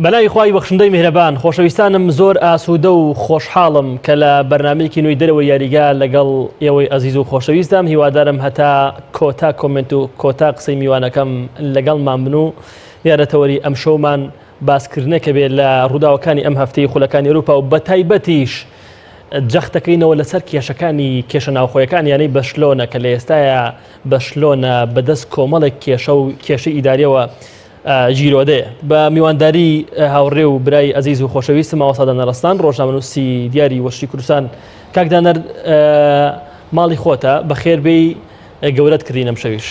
بەناوی خوای بەخشندەی میهرەبان خۆشەویستانم زۆر ئاسوودە و خۆشحاڵم کە لە بەرنمەیەکی نوێی دەرەوەی یاریگا لەگەڵ ئێوەی ئەزیز و خۆشەویستام هیوادارم هەتا کۆتا کۆمنت و کۆتا قسەی میوانەکەم لەگەڵمان بن و دیارە تەوەری ئەم شەومان باسکردنێکە بێ لە ڕووداوەکانی ئەم هەفتەی خولەکانی ئەوروپا و بەتایبەتیش جەختەکەینەوە لەسەر کێشەکانی کێشە ناوخۆیەکان یانەی بەشلۆنە کە لە ئێستایا بەشلۆنە بەدەست کۆمەڵێک کێشە و کێشەی ئیداریەوە گیرۆدەیە. بە میوانداری هاوڕێ و برای ئەزیز و خۆشەویستم مامۆستا دانەر ڕەستان ڕۆژنامەنووسی دیاری وەرزشی کوردستان. کاک دانەر ماڵی خۆتە بەخێر بێی گەورەت کردین ئەم شەویش.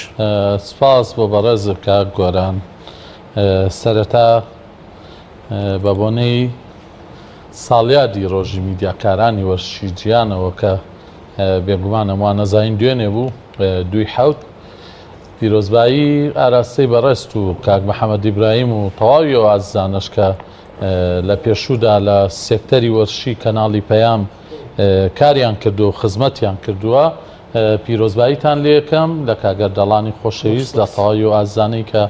سپاس بۆ بەڕێزت کاک گۆران. سەرەتا بە بۆنەی ساڵیادی ڕۆژی میدیاکارانی وەرزشی جیهانەوە کە بێگومان هەمووان نەزانین دوێنێ بوو دووی حەوت پیرۆزبایی ئاراستەی بەڕێزت و کاک محەمەد ئیبراهیم و تەواوی ئەو ئازیزانەش کە لە پێشوودا لە سێکتەری وەرزشی کەناڵی پەیام کاریان کردو و خزمەتیان کردووە پیرۆزباییتان لێکەم لە کاک ئەردەڵانی خۆشەویست لە تەواوی ئەو ئازیزانەی کە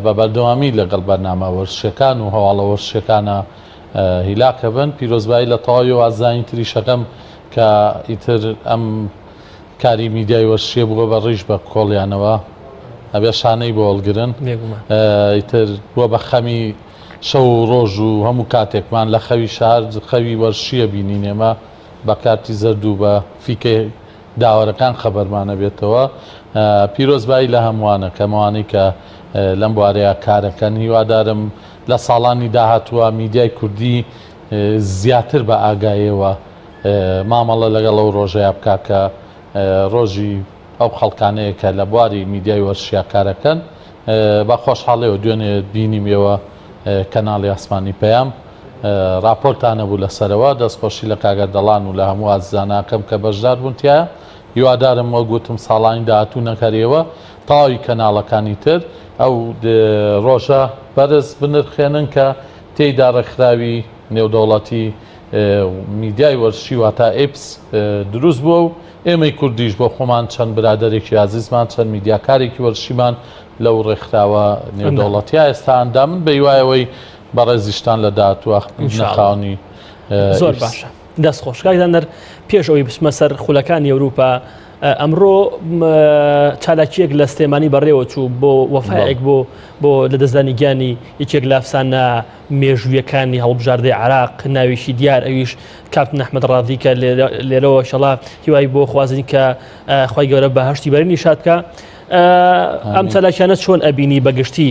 بە بەردەوامی لەگەڵ بەرنامە وەرزشیەکان و هەواڵە وەرزشیەکانە هیلاکە بن پیرۆزبایی لە تەواوی ئەو ئازیزانی تریشەکەم کە ئیتر ئەم کاری میدیای وەرزشیە بووە بە ڕیش بە کۆڵیانەوە ئەبێ شانەی بۆ هەڵگرن ئیتر بووە بە خەمی شەو و ڕۆژ و هەموو کاتێکمان لە خەوی شار خەوی وەرزشیە بینین ئێمە بە کارتی زەرد و بە فیکەی داوەرەکان خەبەرمانە بێتەوە پیرۆزبایی لە هەمووانە کەمەوانەی کە لەم بوارەیە کارەکەن هیوادارم لە ساڵانی داهاتووە میدیای کوردی زیاتر بە ئاگایەوە مامەڵە لەگەڵ ئەو ڕۆژەیا بکا کە ڕۆژی ئەو خەڵکانەیە کە لە بواری میدیای وەرزشیا کارەکەن. بە خۆشحاڵیەوە دوێنێ بینیم ئێوە کەناڵی ئاسمانی پەیام ڕاپۆرتان هەبوو لەسەرەوە، دەستخۆشی لە کاک ئەردەڵان و لە هەموو ئازیزان ئەکەم کە بەشدار بوون تیایا. هیوادارم وەک وتم ساڵانی داهاتوو نەک هەر ئێوە تەواوی کەناڵەکانی تر ئەو ڕۆژە بەرز بنرخێنن کە تێیدا ڕێکخراوی نێودەوڵەتی میدیای وەرزشی واتا ئیپس دروست بووە و ئێمەی کوردیش بۆ خۆمان چەند برادەرێکی ئازیزمان چەند میدیاکارێکی وەرزشیمان لەو ڕێکخراوە نێودەوڵەتیە ئێستا ئەندامن بە هیوایەوەی بەڕێزیشتان لە داهاتووە ببنە خاوەنی زۆر باشە دەست خۆش کاک دانەر پێش ئەوەی بچمە سەر خولەکانی ئەوروپا ئەمڕۆ چالاکیەک لە سلێمانی بەڕێوە چوو بۆ وەفایەک بۆ بۆ لەدەستدانی گیانی یەکێک لە ئەفسانە مێژوویەکانی هەڵبژاردەی عراق ناوێکی دیار ئەویش کاپتن ئەحمەد ڕازی کە لێرەوە شەڵا هیوای بۆ خوازین کە خی گەورە بەهشتی بەرینی شاد بکە ئەم چالاکیانە چۆن ئەبینی بەگشتی؟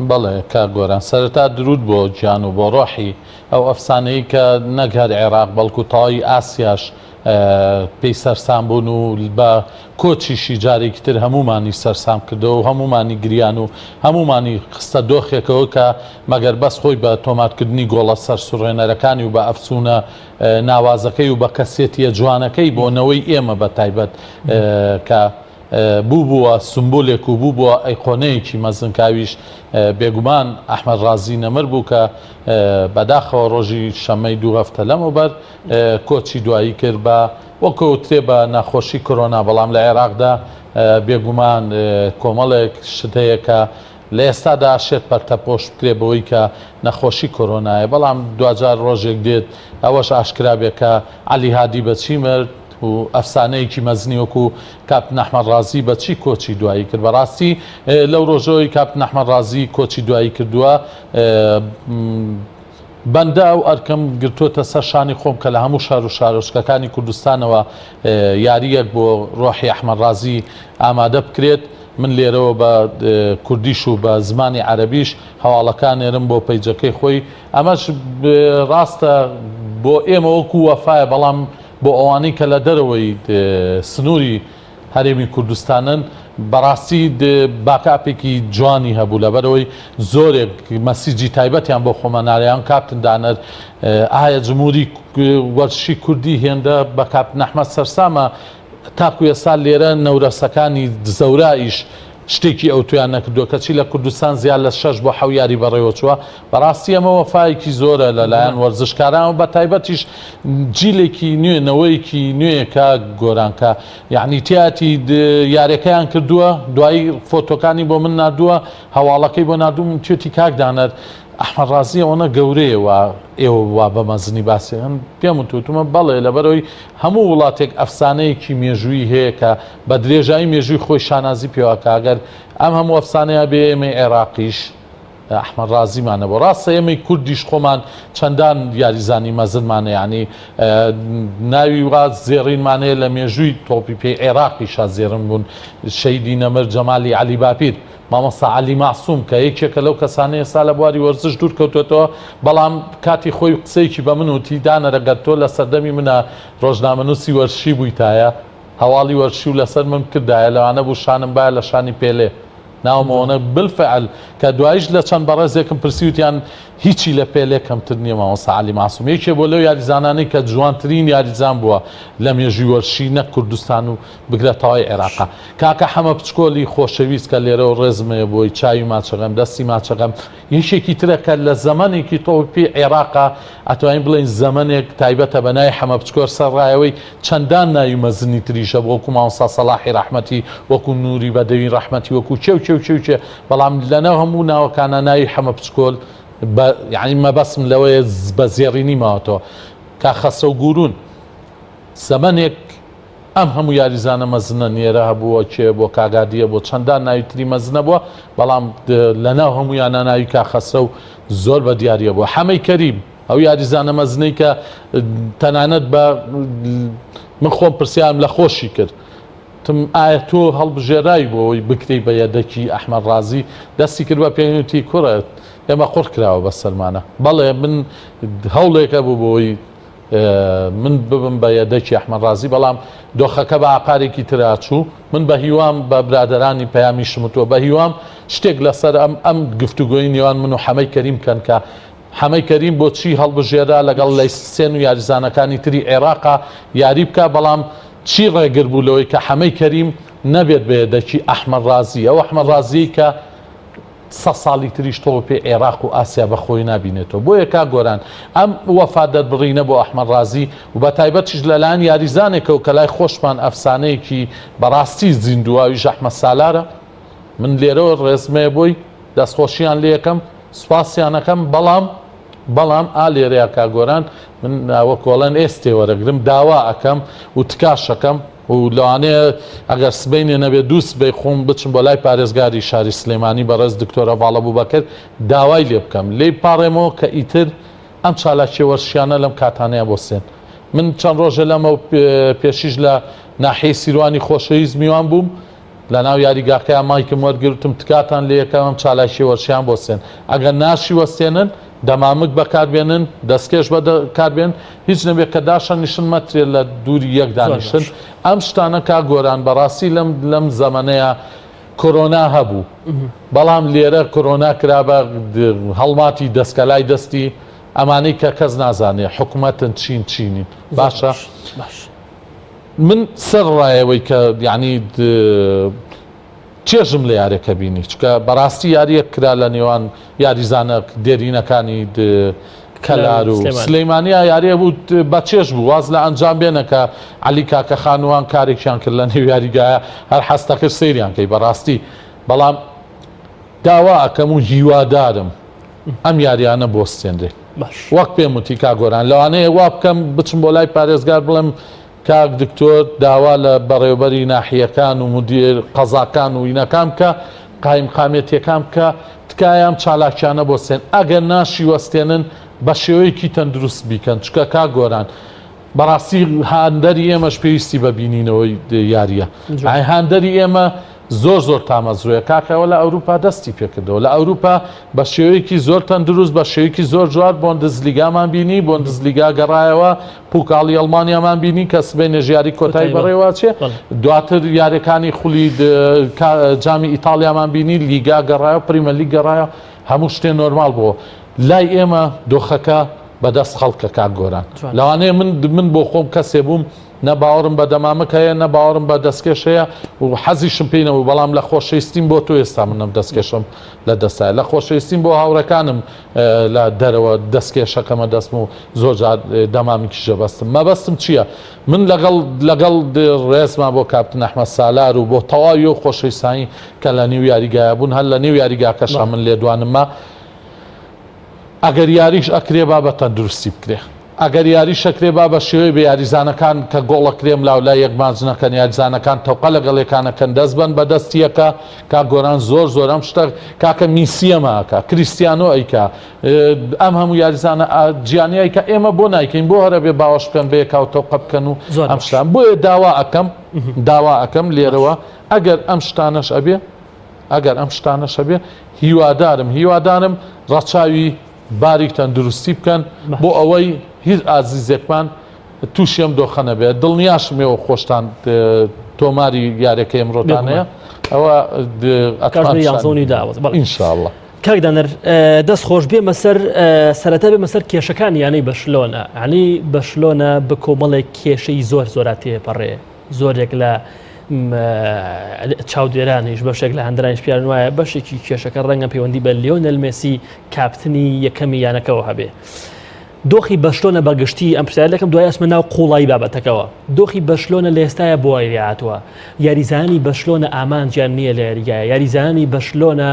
بەڵێ کاک گۆران سەرەتا دروود بۆ گیان و بۆ ڕۆحی ئەو ئەفسانەی کە نەک هەر عێراق بەڵکو تەواوی ئاسیاش پێی سەرسام بوون و بە کۆچیشی جارێکی تر هەموومانی سەرسام کردەوە و هەموومانی گریان و هەموومانی خستە دۆخێکەوە کە مەگەر بەس خۆی بە تۆمارکردنی گۆڵە سەرسوڕێنەرەکانی و بە ئەفسوونە ناوازەکەی و بە کەسێتییە جوانەکەی بۆ نەوەی ئێمە بە تایبەت کە بووبووە سمبولێک و بووبووە ئەیقۆنەیەکی مەزن کە ئەویش بێگومان ئەحمەد ڕازی نەمر بوو کە بەداخەوە ڕۆژی شەممەی دوو هەفتە لەمەوبەر کۆچی دوایی کرد بە وەک وترێ بە نەخۆشی کۆرۆنا، بەڵام لە عێراقدا بێگومان کۆمەڵێک شت هەیە کە لە ئێستادا ئەشێت پەرتەپۆش بکرێت بەوەی کە نەخۆشی کۆرۆنایە، بەڵام دواجار ڕۆژێک دێت ئەوەش ئاشکرا بێت کە عەلی هادی بە چی مرد و ئەفسانەیەکی مەزنی وەکو کاپتن ئەحمەد ڕازی بە چی کۆچی دوایی کرد. بەڕاستی لەو ڕۆژەوەی کاپتن ئەحمەد ڕازی کۆچی دوایی کردووە بەندە ئەو ئەرکەم گرتووەتە سەر شانی خۆم کە لە هەموو شار و شارۆچکەکانی کوردستانەوە یارییەک بۆ ڕۆحی ئەحمەد ڕازی ئامادە بکرێت. من لێرەوە بە کوردیش و بە زمانی عەرەبیش هەواڵەکان نێرم بۆ پەیجەکەی خۆی. ئەمەش ڕاستە بۆ ئێمە وەکوو وەفایە، بەڵام بۆ ئەوانەی کە لە دەرەوەی سنووری هەرێمی کوردستانن بەڕاستی باکئاپێکی جوانی هەبوو لەبەرئەوەی زۆرێک مەسیجی تایبەتیان بۆ خۆمان ناریان کاپتن دانەر ئایا جمهوری وەرزشی کوردی هێندە بە کاپتن ئەحمەد سەرسامە تاکو ئێستا لێرە نەورەسەکانی زەورائیش شتێکی ئەوتۆیان نەکردووە کەچی لە کوردستان زیاد لە شەش بۆ حەو یاری بەڕێوەچووە بەڕاستی ئەمە وەفایەکی زۆرە لەلایەن وەرزشکاران و بەتایبەتیش جیلێکی نوێ نەوەیەکی نوێیە کاک گۆران کە یعنی تیاتی یاریەکەیان کردووە دوایی فۆتۆکانی بۆ من ناردووە هەواڵەکەی بۆ ناردووم توێتی کاک دانەر. ئەحمەد ڕازی ئەوەنە گەورەیە وا ئێوە وا بە مەزنی باسی ئەکەن؟ پێم وت وتمە بەڵێ لەبەرئەوەی هەموو وڵاتێک ئەفسانەیەکی مێژوویی هەیە کە بە درێژایی مێژووی خۆی شانازی پێوە کە ئەگەر ئەم هەموو ئەفسانەیە بێ ئێمەی عێراقیش ئەحمەد ڕازیمان نەبوو ڕاستە ئێمەی کوردیش خۆمان چەندان یاریزانی مەزنمان هەیە یانی ناوی وا زێڕینمان هەیە لە مێژووی تۆپی پێی عێراقیشا زێڕن بوون شەیدی نەمر جەمالی عەلی باپیر مامۆستا عەلی مەعسوم کە یەکێکە لەو کەسانەی ئێستا لە بواری وەرزش دوور کەوتووەتەوە، بەڵام کاتی خۆی قسەیەکی بە من وتی، دانەرە گەر تۆ لە سەردەمی منا ڕۆژنامەنووسی وەرزشی بوویتایە، هەواڵی وەرزشی و لەسەر من بکردایە، لەوانە بوو شانم بایە لە شانی پێلێ. ناوم ئەوەنە بالفعل کە دواییش لە چەند بەڕێزێکم پرسی وتیان هیچی لە پێلێ کەمتر نییە مامۆستا عەلی مەعسوم یەکێ بووە لەو یاریزانانەی کە جوانترین یاریزان بووە لە مێژووی وەرزشی نەک کوردستان و بگرە تەوای عێراقە. کاکە حەمە پچکۆلی خۆشەویست کە لێرەوە ڕێزم هەیە بۆی، چاوی ماچەکەم، دەستی ماچەکەم، یەکێکی ترە کە لە زەمەنێکی تۆپی عێراقا ئەتوانین بڵێین زەمەنێک تایبەتە بە ناوی حەمە پچکۆر سەرڕایەوەی چەندان ناوی مەزنی تریش هەبوو وەکو مامۆستا سەڵاحی ڕەحمەتی، وەکو نوری بەدەوی ڕەحمەتی، وەکو کێ و کێ و کێ و کێ، بەڵام لەناو هەموو ناوەکانا ناوی حەمە پچکۆل بە یانی مەبەستم لەوەیە بە زێڕینی ماوەتەوە. کاک خەسرەو گورون زەمەنێک ئەم هەموو یاریزانە مەزنە نێرە هەبووە کێ بووە کاگادیە بووە چەندان ناوی تری مەزنە بووە بەڵام لەناو هەموویانە ناوی کا خەسرەو زۆر بە دیاریە بووە حەمەی کەریم ئەو یاریزانە مەزنەی کە تەنانەت بە من خۆم پرسیارم لە خۆشی کرد تم ئایا تۆ هەڵبژێرای بۆ ئەوەی بکری بە یەدەکی ئەحمەد ڕازی دەستی کرد بە پێنوتی کوڕە ئێمە قڕ کراوە بە سەرمانە بەڵێ من هەوڵێکە بوو بۆی من ببم بە یەدەکی ئەحمەد ڕازی، بەڵام دۆخەکە بە ئاقارێکی ترا چوو. من بە هیوام بە برادەرانی پەیامیشم وتووە، بە هیوام شتێک لەسەر ئەم ئەم گفتوگۆی نێوان من و حەمەی کەریم بکەن کە حەمەی کەریم بۆچی هەڵبژێرا لەگەڵ لەیسسێن و یاریزانەکانی تری عێراقا یاری بکا، بەڵام چی ڕێگر بوو لەوەی کە حەمەی کەریم نەبێت بە یەدەکی ئەحمەد ڕازی، ئەو ئەحمەد ڕازیەی کە سە ساڵی تریش تۆپی عێراق و ئاسیا بە خۆی نابینێتەوە. بۆیە کاک گۆران ئەم وەفا دەربڕینە بۆ ئەحمەد ڕازی و بە تایبەتیش لە لایەن یاریزانێکەوە کە لای خۆشمان ئەفسانەیەکی بە ڕاستی زیندووە ئەویش ئەحمەد سالارە من لێرەوە ڕێزمەیە بۆی دەستخۆشیان لێ ئەکەم سوپاسیان ئەکەم بەڵام بەڵام ئا لێرەیا کاک گۆران من وەک ئەڵێن ئێستێ وەرەگرم داوا ئەکەم و تکاش ئەکەم و لەوانەیە ئەگەر سبەینێ نەبێت دوو سبەی خۆم بچم بۆ لای پارێزگاری شاری سلێمانی بەڕێز دکتۆر هەڤاڵ ئەبوبەکر داوای لێ بکەم لێی بپاڕێمەوە کە ئیتر ئەم چالاکیە وەرزشیانە لەم کاتانەیە بۆسێن من چەند ڕۆژێ لەمەو پێشیش لە ناحیەی سیروانی خۆشەویست میوان بووم لەناو یاریگاکەیا مایکم وەرگرتم تکاتان لێ یەکەم ئەم چالاکیە وەرزشیان بۆسێن ئەگەر ناشی وەستێنن دەمامک بەکار بێنن دەستکێش بەکار بێن هیچ نەبێ کە داشەنیشن مەترێ لە دووری یەک دانیشن ئەم شتانە کاک گۆران بەڕاستی لەم لەم زەمەنەیە کۆرۆنا هەبوو بەڵام لێرە کۆرۆنا کرا بە هەڵماتی دەستکەلای دەستی ئەمانەی کە کەس نازانێ حکومەتن چین چینین باشە من سەر ڕایەوەی کە یعنی چێژم لە یاریەکە بینی چونکە بەڕاستی یاریەک کرا لە نێوان یاریزانە دێرینەکانی کەلار و سلەیمانیا یاریە بوو بە چێژ بوو واز لە ئەنجام بێنە کە علی کاکە خانوان کارێکیان کرد لە نێو یاریگایە هەر حەستەکرد سەیریان کەی بەڕاستی بەڵام داوا ئەکەم و هیوادارم ئەم یاریانە بۆستێنرێ وەک پێم وتی کاک گۆران لەوانەیە وا بکەم بچم بۆ لای پارێزگار بڵێم کاک دکتۆر داوا لە بەڕێوبەری ناحیەکان و مدیر قەزاکان و ئینەکان بکە قایمقامێتیەکان بکە تکایە ئەم چالاکیانە بۆستێن ئەگەر ناشی وەستێنن بە شێوەیەکی تەندروست بیکەن چکە کاک گۆران بەڕاستی هاندەری ئێمەش پێویستی بە بینینەوەی یاریە ئای هاندەری ئێمە زۆر زۆر تامەزرۆیە کاکە ئەوە لە ئەوروپا دەستی پێکردەوە لە ئەوروپا بە شێوەیەکی زۆر تەندروست بە شێوەیەکی زۆر جوار بۆندزلیگامان بینی بۆندزلیگا گەڕایەوە پوکاڵی ئەڵمانیامان بینی کە سبەینێش یاری کۆتایی بەڕێوەچێ دواتر یاریەکانی خولی جامی ئیتاڵیامان بینی لیگا گەڕایەوە پریمەر لیگ گەڕایەوە هەموو شتێ نۆرمال بووە لای ئێمە دۆخەکە بەدەست خەڵکە کاک گۆران لەوانەیە من من بۆ خۆم کەسێ بووم نە باوەڕم بە دەمامک هەیە نە باوەڕم بە دەستکێش هەیە و حەزیشم پێی نەبوو بەڵام لە خۆشەویستیم بۆ تۆ ئێستا من ئەم دەستکێشەم لە دەستایە لە خۆشەویستیم بۆ هاوڕێکانم لە دەرەوە دەستکێشەکەمە دەستم و زۆر جار دەمامکیش دەبەستم مەبەستم چییە من لەگەڵ لەگەڵ ڕێزما بۆ کاپتن ئەحمەد سالار و بۆ تەواوی ئەو خۆشەویستانی کە لە نێو یاریگایە بوون هەر لە نێو یاریگاکەشا من لێدوانم ما. ئەگەر یاریش ئەکرێ با بە تەندروستی بکرێ. ئەگەر یاریش ئەکرێ با بە شێوەی بێ یاریزانەکان کە گۆڵ ئەکرێ ئەملاولای یەک ماچ نەکەن یاریزانەکان تەوقە لەگەڵ یەکان ئەکەن دەست بەن بە دەستی یەکا کاک گۆران زۆر زۆر ئەم شتە کاکە میسی ئەمە ئەکا کریستیانۆ ئەیکا ئەم هەموو یاریزانە جیانی ئەیکا ئێمە بۆ نایکەین بۆ هەرە بێ باوەش بکەن بە یەکا و تەوقە بکەن و زۆر ئەم باش. شتان بۆیە داوا ئەکەم داوا ئەکەم لێرەوە ئەگەر ئەم شتانەش ئەبێ ئەگەر ئەم شتانەش هەبێ هیوادارم هیوادارم ڕەچاوی باری تەندروستی بکەن بۆ ئەوەی هیچ ئازیزێکمان تووشی ئەم دۆخە نەبێت دڵنیاشم ئێوە خۆشتان تۆماری یارەکەی ئەمڕۆتان هەیە ئەوە ئەتوان یانزۆنی داوە ئینشاءاللە. کاک دانەر دەست خۆش بێمە سەر سەرەتا بێمە سەر کێشەکانی یانەی بەشلۆنە عنی بەشلۆنە بە کۆمەڵێک کێشەی زۆر زۆرا تێپەڕێ زۆرێک لە چاودێرانیش بەشێک لە هەندرانیش پیان وایە بەشێکی کێشەکە ڕەنگە پەیوەندی بە لیۆنەل مێسی کاپتنی یەکەمی یانەکەەوە هەبێ. دۆخی بەشلۆنە بەگشتی ئەم پرسیارە دەکەم دوای ئەچمە ناو قوڵایی بابەتەکەوە دۆخی بەشلۆنە لە ئێستایا بۆ وای لێهاتووە یاریزانانی بەشلۆنە ئامانجیان نییە لە یاریگایە یاریزانانی بەشلۆنە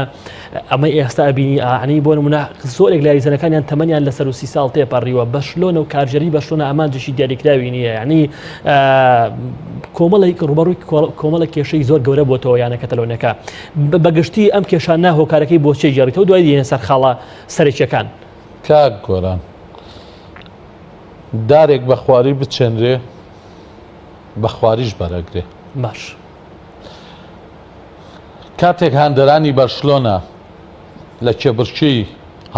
ئەمە ئێستا ئەبینی ئاعنی بۆ نمونە زۆرێک لە یاریزانەکانیان تەمەنیان لە سەر و سی ساڵ تێپەڕیوە بەشلۆنە و کارگێڕی بەشلۆنە ئامانجێکی دیاریکراوی نییە یعنی کۆمەڵێک ڕوبەڕووی کۆمەڵێک کێشەی زۆر گەورە بۆتەوە یانە کەتەلۆنەکە بەگشتی ئەم کێشانە هۆکارەکەی بۆچێ گێڕیتەوە دوای دێنە سەر خاڵە سەرەکیەکان. کاک گۆران دارێک بە خواری بچێنرێ بە خواریش بەرەگرێ. باش. کاتێک هاندەرانی بەرشلۆنە لە کێبڕکێی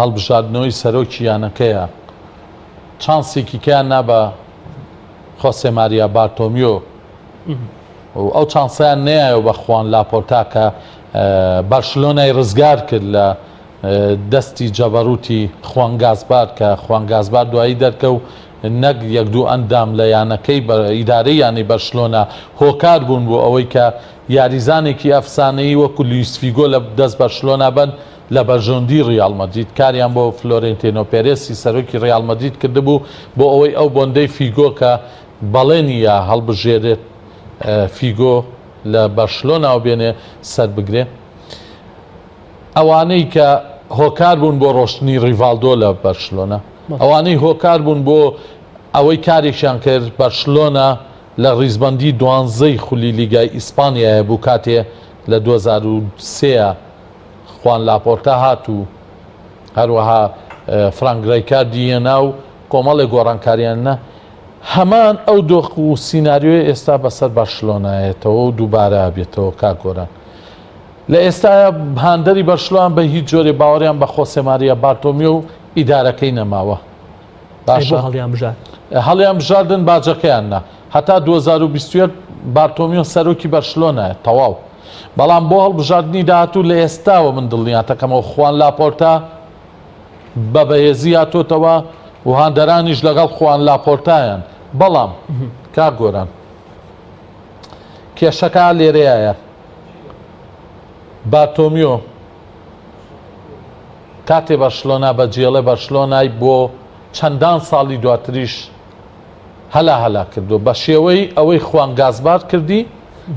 هەڵبژاردنەوەی سەرۆکی یانەکەیە چانسێکی کەیان نا بە خۆسێ ماریا بارتۆمیۆ و ئەو چانسیان نەیایەوە بە خوان لاپۆرتا کە بەرشلۆنای ڕزگار کرد لە دەستی جەبەروتی خوان گاسبار کە خوان گاسبار دوایی دەرکەو نەک یەک دوو ئەندام لە یانەکەی ئیدارەی یانەی بەرشلۆنە هۆکار بوون بۆ ئەوەی کە یاریزانێکی ئەفسانەیی وەکو لویس فیگۆ لە دەست بەرشلۆنە بەن لە بەرژەوەندی ریاڵ مەدرید کاریان بۆ فلۆرێنتێنۆ پێرێسی سەرۆکی ریاڵ مەدرید کردبوو بۆ ئەوەی ئەو بۆندەی فیگۆ کە بەڵێنی یا هەڵبژێرێت فیگۆ لە بەرشلۆناوە بێنێ سەربگرێ. ئەوانەی کە هۆکار بوون بۆ ڕۆشتنی ڕیڤاڵدۆ لە بەرشلۆنە، ئەوانەی هۆکار بوون بۆ ئەوەی کارێکیان کرد بەرشلۆنە لە ڕیزبەندی دوانزەی خولی لیگای ئیسپانیایە بوو کاتێ لە 2003 خوان لاپۆرتا هات و هەروەها فرانک ڕایکاردی هێنا و کۆمەڵێک گۆڕانکاریان نا هەمان ئەو دۆخ و سیناریۆی ئێستا بەسەر بەرشلۆنایەتەوە و دووبارە بێتەوە کاک گۆران. لە ئێستایا هاندەری بەرشلۆان بە هیچ جۆرێ باوەڕیان بە خۆسێ ماریا بارتۆمیۆ و ئیدارەکەی نەماوە. باشە هەڵیان بژارد. هەڵیان بژاردن باجەکەیان نا. هەتا 2021 بارتۆمیۆ سەرۆکی بەرشلۆنایە تەواو. بەڵام بۆ هەڵبژاردنی داهاتوو لە ئێستاوە من دڵنیاتەکەمەوە خوان لاپۆرتا بە بەهێزی هاتۆتەوە و هاندەرانیش لەگەڵ خوان لاپۆرتایان. بەڵام کاک گۆران کێشەکە لێرەیایە. بارتۆمیۆ کاتێ بەرشلۆنا بەجێڵێ بەرشلۆنای بۆ چەندان ساڵی دواتریش هەلا هەلا کردو بە شێوەی ئەوەی خوان گازبار کردی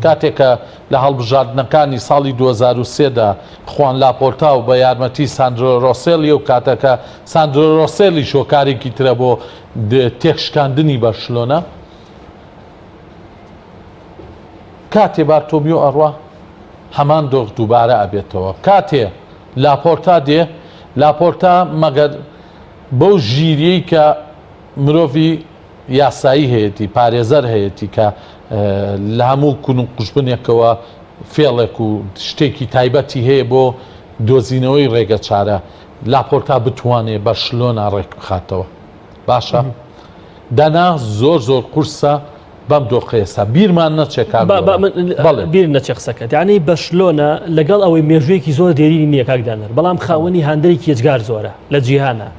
کاتێک کە لە هەڵبژاردنەکانی ساڵی 2003 دا خوان لاپۆرتا و بە یارمەتی ساندرۆ ڕۆسێلی و کاتەکە ساندرۆ ڕۆسێلی هۆکارێکی ترە بۆ تێکشکاندنی بەرشلۆنە کاتێ بارتۆمیۆ ئەڕوا هەمان دۆخ دووبارە ئەبێتەوە کاتێ لاپۆرتا دێ لاپۆرتا مەگەر بەو ژیریەی کە مرۆڤی یاسایی هەیەی پارێزەر هەیەی کە لە هەموو کون و قوژبنێکەوە فێڵێک و شتێکی تایبەتی هەیە بۆ دۆزینەوەی ڕێگە چارە لاپۆرتا بتوانێ بەرشلۆنا ڕێک بخاتەوە باشە دەنا زۆر زۆر قورسە بەم دۆخە ئێستا بیرمان نەچێ کاک با با گۆران. من بەڵێ. بیر نەچێ قسەکەت یعنی بەشلۆنە لەگەڵ ئەوەی مێژوویەکی زۆر دێرینی نییە کاک دانەر بەڵام خاوەنی هاندەرێکی یەجگار زۆرە لە جیهانە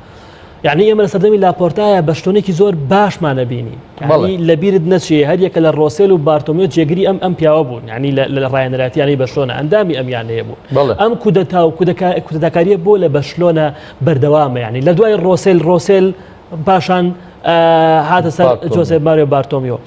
یعنی ئێمە لە سەردەمی لاپۆرتایە بەشلۆنێکی زۆر باشمانە بینی بەڵێ. یعنی لە بیرت نەچێ هەریەکە لە ڕۆسێل و بارتۆمیۆ جێگری ئەم ئەم پیاوە بوون یعنی لە لە ڕایەنەراتیانەی بەشلۆنە ئەندامی ئەم یانەیە بوون بەڵێ. ئەم کودەتا و کودەکا- کودەتاکاریە بۆ لە بەشلۆنە بەردەوامە یعنی لە دوای ڕۆسێل ڕۆسێل پاشان هاتە سەر جۆزێ ماریۆ بارتۆمیۆ.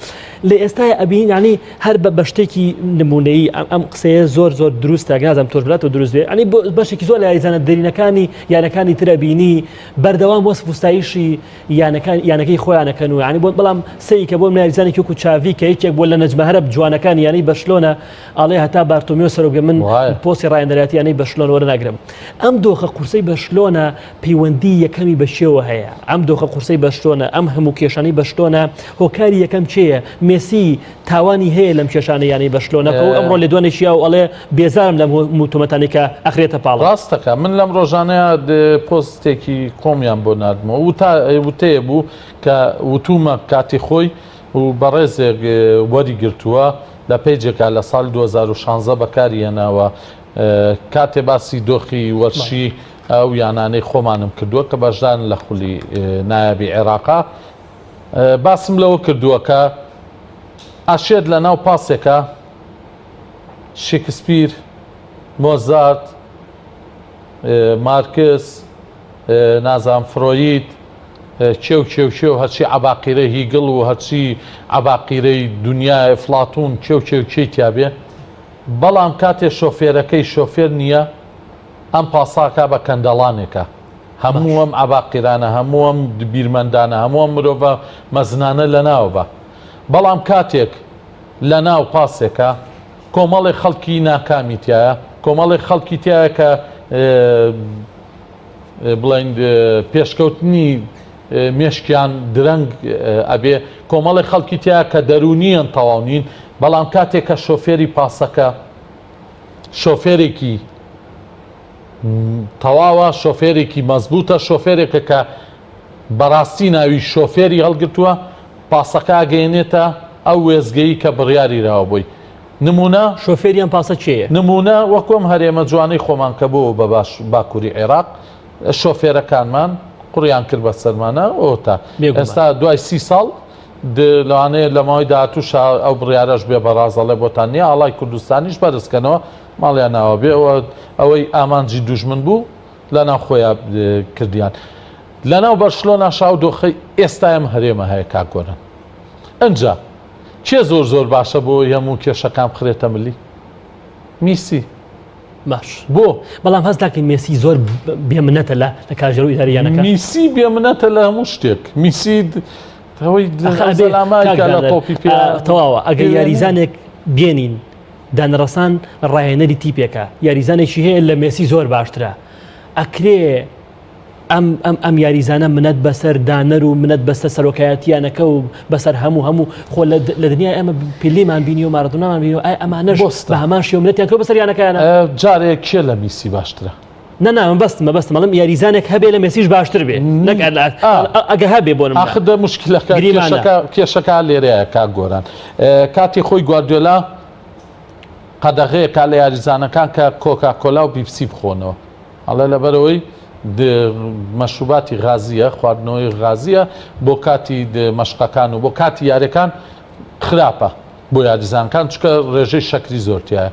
لە ئێستای ئەبین ینی هەر بە شتێکی نمونەیی ئەم قسەیە زۆر زۆر دروستە نازم تۆش بلاتەوە دروست بێ ئەنی بەشێکی زۆر لە یاریزانە دەرینەکانی یانەکانی ترە بینی بەردەوام وەسف و ستایشی یانەکان یانەکەی خۆیانەکەن و ینی بۆ بەڵام سەی کە بۆ یاریزانێکی وەکو چاڤی کە یەکێک بۆ لە نەجمە هەرە جوانەکانی یانەی بەرشلۆنە ئاڵێ هەتا بارتۆمیۆ سەرۆک بێ من پۆستی ڕایەنەرایەتی یانەی بەرشلۆنە وەرناگرم ئەم دۆخە قورسەی بەرشلۆنە پەیوەندی یەکەمی بە شێوە هەیە ئەم دۆخە قورسەی بەرشلۆنە ئەم هەموو کێشانەی بەرشلۆنە هۆکاری یەکەم کێیە مێسی تاوانی هەیە لەم کێشانە یانەی بەرشلۆنە کە ئەمڕۆ لێدوانێکی یا و ئەڵێ بێزارم لەم هەموو تۆمەتانەی کە ئەخرێتە پاڵم. ڕاستەکا من لەم ڕۆژانەیا پۆستێکی کۆمیان بۆ ناردمەوە وتا وتەیە بوو کە وتومە کاتی خۆی و بەڕێزێک وەری گرتووە لە پەیجێکا لە ساڵی 2016 بەکاری هێناوە کاتێ باسی دۆخی وەرشی ئەو یانانەی خۆمانم کردووە کە بەشدارن لە خولی نایابی عێراقا باسم لەوە کردووە کە ئەشێت لە ناو پاسێکا شکسپیر، مۆزارت، مارکس، نازانم فرۆید، کێ و کێ و کێ و هەرچی عەباقیرەی هیگڵ و هەرچی عەباقیرەی دونیا ئەفلاتون کێ و کێ و کێی تیا بێ بەڵام کاتێ شۆفێرەکەی شۆفێر نییە ئەم پاساکە بە کەندەڵانێکە هەموو ئەم عەباقیرانە هەموو ئەم بیرمەندانە هەموو ئەم مرۆڤە مەزنانە لەناوە بە بەڵام کاتێک لەناو پاسێکە کۆمەڵێک خەڵکی ناکامی تایە کۆمەڵێک خەڵکی تایە کە بڵێن پێشکەوتنی مێشکیان درەنگ ئەبێ کۆمەڵێک خەڵکی تیا کە دەرونیان تەواو نین بەڵام کاتێک کە شۆفێری پاسەکە شۆفێرێکی تەواوە شۆفێرێکی مەزبوتە شۆفێرێکە کە بەڕاستی ناوی شۆفێری هەڵگرتووە پاسەکە ئەگەیەنێتە ئەو وێستگەی کە بڕیاری راوە بۆی نمونە شۆفێری ئەم پاسە کێیە؟ نمونە وەکو ئەم هەرێمە جوانەی خۆمان کە بۆوە بە باش باکوری عێراق شۆفێرەکانمان قوڕیان کرد بە سەرمانە ئۆتا ئێستا دوای سی ساڵ لەوانەیە لە ماوەی داهاتووشا ئەو بڕیارەش بێ بە ڕازەڵێ بۆتان نییە ئاڵای کوردستانیش بەرزکەنەوە ماڵیان ناوە بێ ئەوەی ئامانجی دوژمن بوو لەناو خۆیان کردیان لەناو بەرشلۆناش ئەو دۆخەی ئێستا ئەم هەرێمە هەیە کاک گۆران ئەنجا کێ زۆر زۆر باشە بۆ هەموو کێشەکان بخرێتە ملی میسی باش بۆ بەڵام هەست ناکەین مێسی زۆر بێمنەتە لە لە کارگێڕ و ئیداری یانەکە میسی بێمنەتە لە هەموو شتێک میسی ئەوەی لە تۆپی پێ تەواوە ئەگەر یاریزانێک بێنین دانەڕەسان ڕاهێنەری تیپێکە یاریزانێکی هەیە لە مێسی زۆر باشترە ئەکرێ ئەم ئەم ئەم یاریزانە منەت بەسەر دانەر و منەت بەسەر سەرۆکایەتیانەکە و بەسەر هەموو هەموو خۆ لە دنیای ئەمە پیلیمان بینی و مارادۆنامان بینی و ئای ئەمانەش بە هەمان شێوە منەتیان کرد بەسەر یانەکەیانە. جارێ کێ لە میسی باشترە؟ نا نا مەبەستم مەبەستم ئەڵێم یاریزانێک هەبێ لە مێسیش باشتر بێ نەک ئەگە هەبێ بۆ نمونە. ئاخر دە موشکلەکە کێشەکە کێشەکە لێرەیە کاک گۆران کاتی خۆی گواردیۆلا قەدەغەیە کا لە یاریزانەکان کە کۆکا کۆلا و بیپسی بخۆنەوە ئەڵێ لەبەرئەوەی مەشروباتی غازیە خواردنەوەی غازیە بۆ کاتی مەشقەکان و بۆ کاتی یاریەکان خراپە بۆ یاریزانکان چکە ڕێژەی شەکری زۆر تایە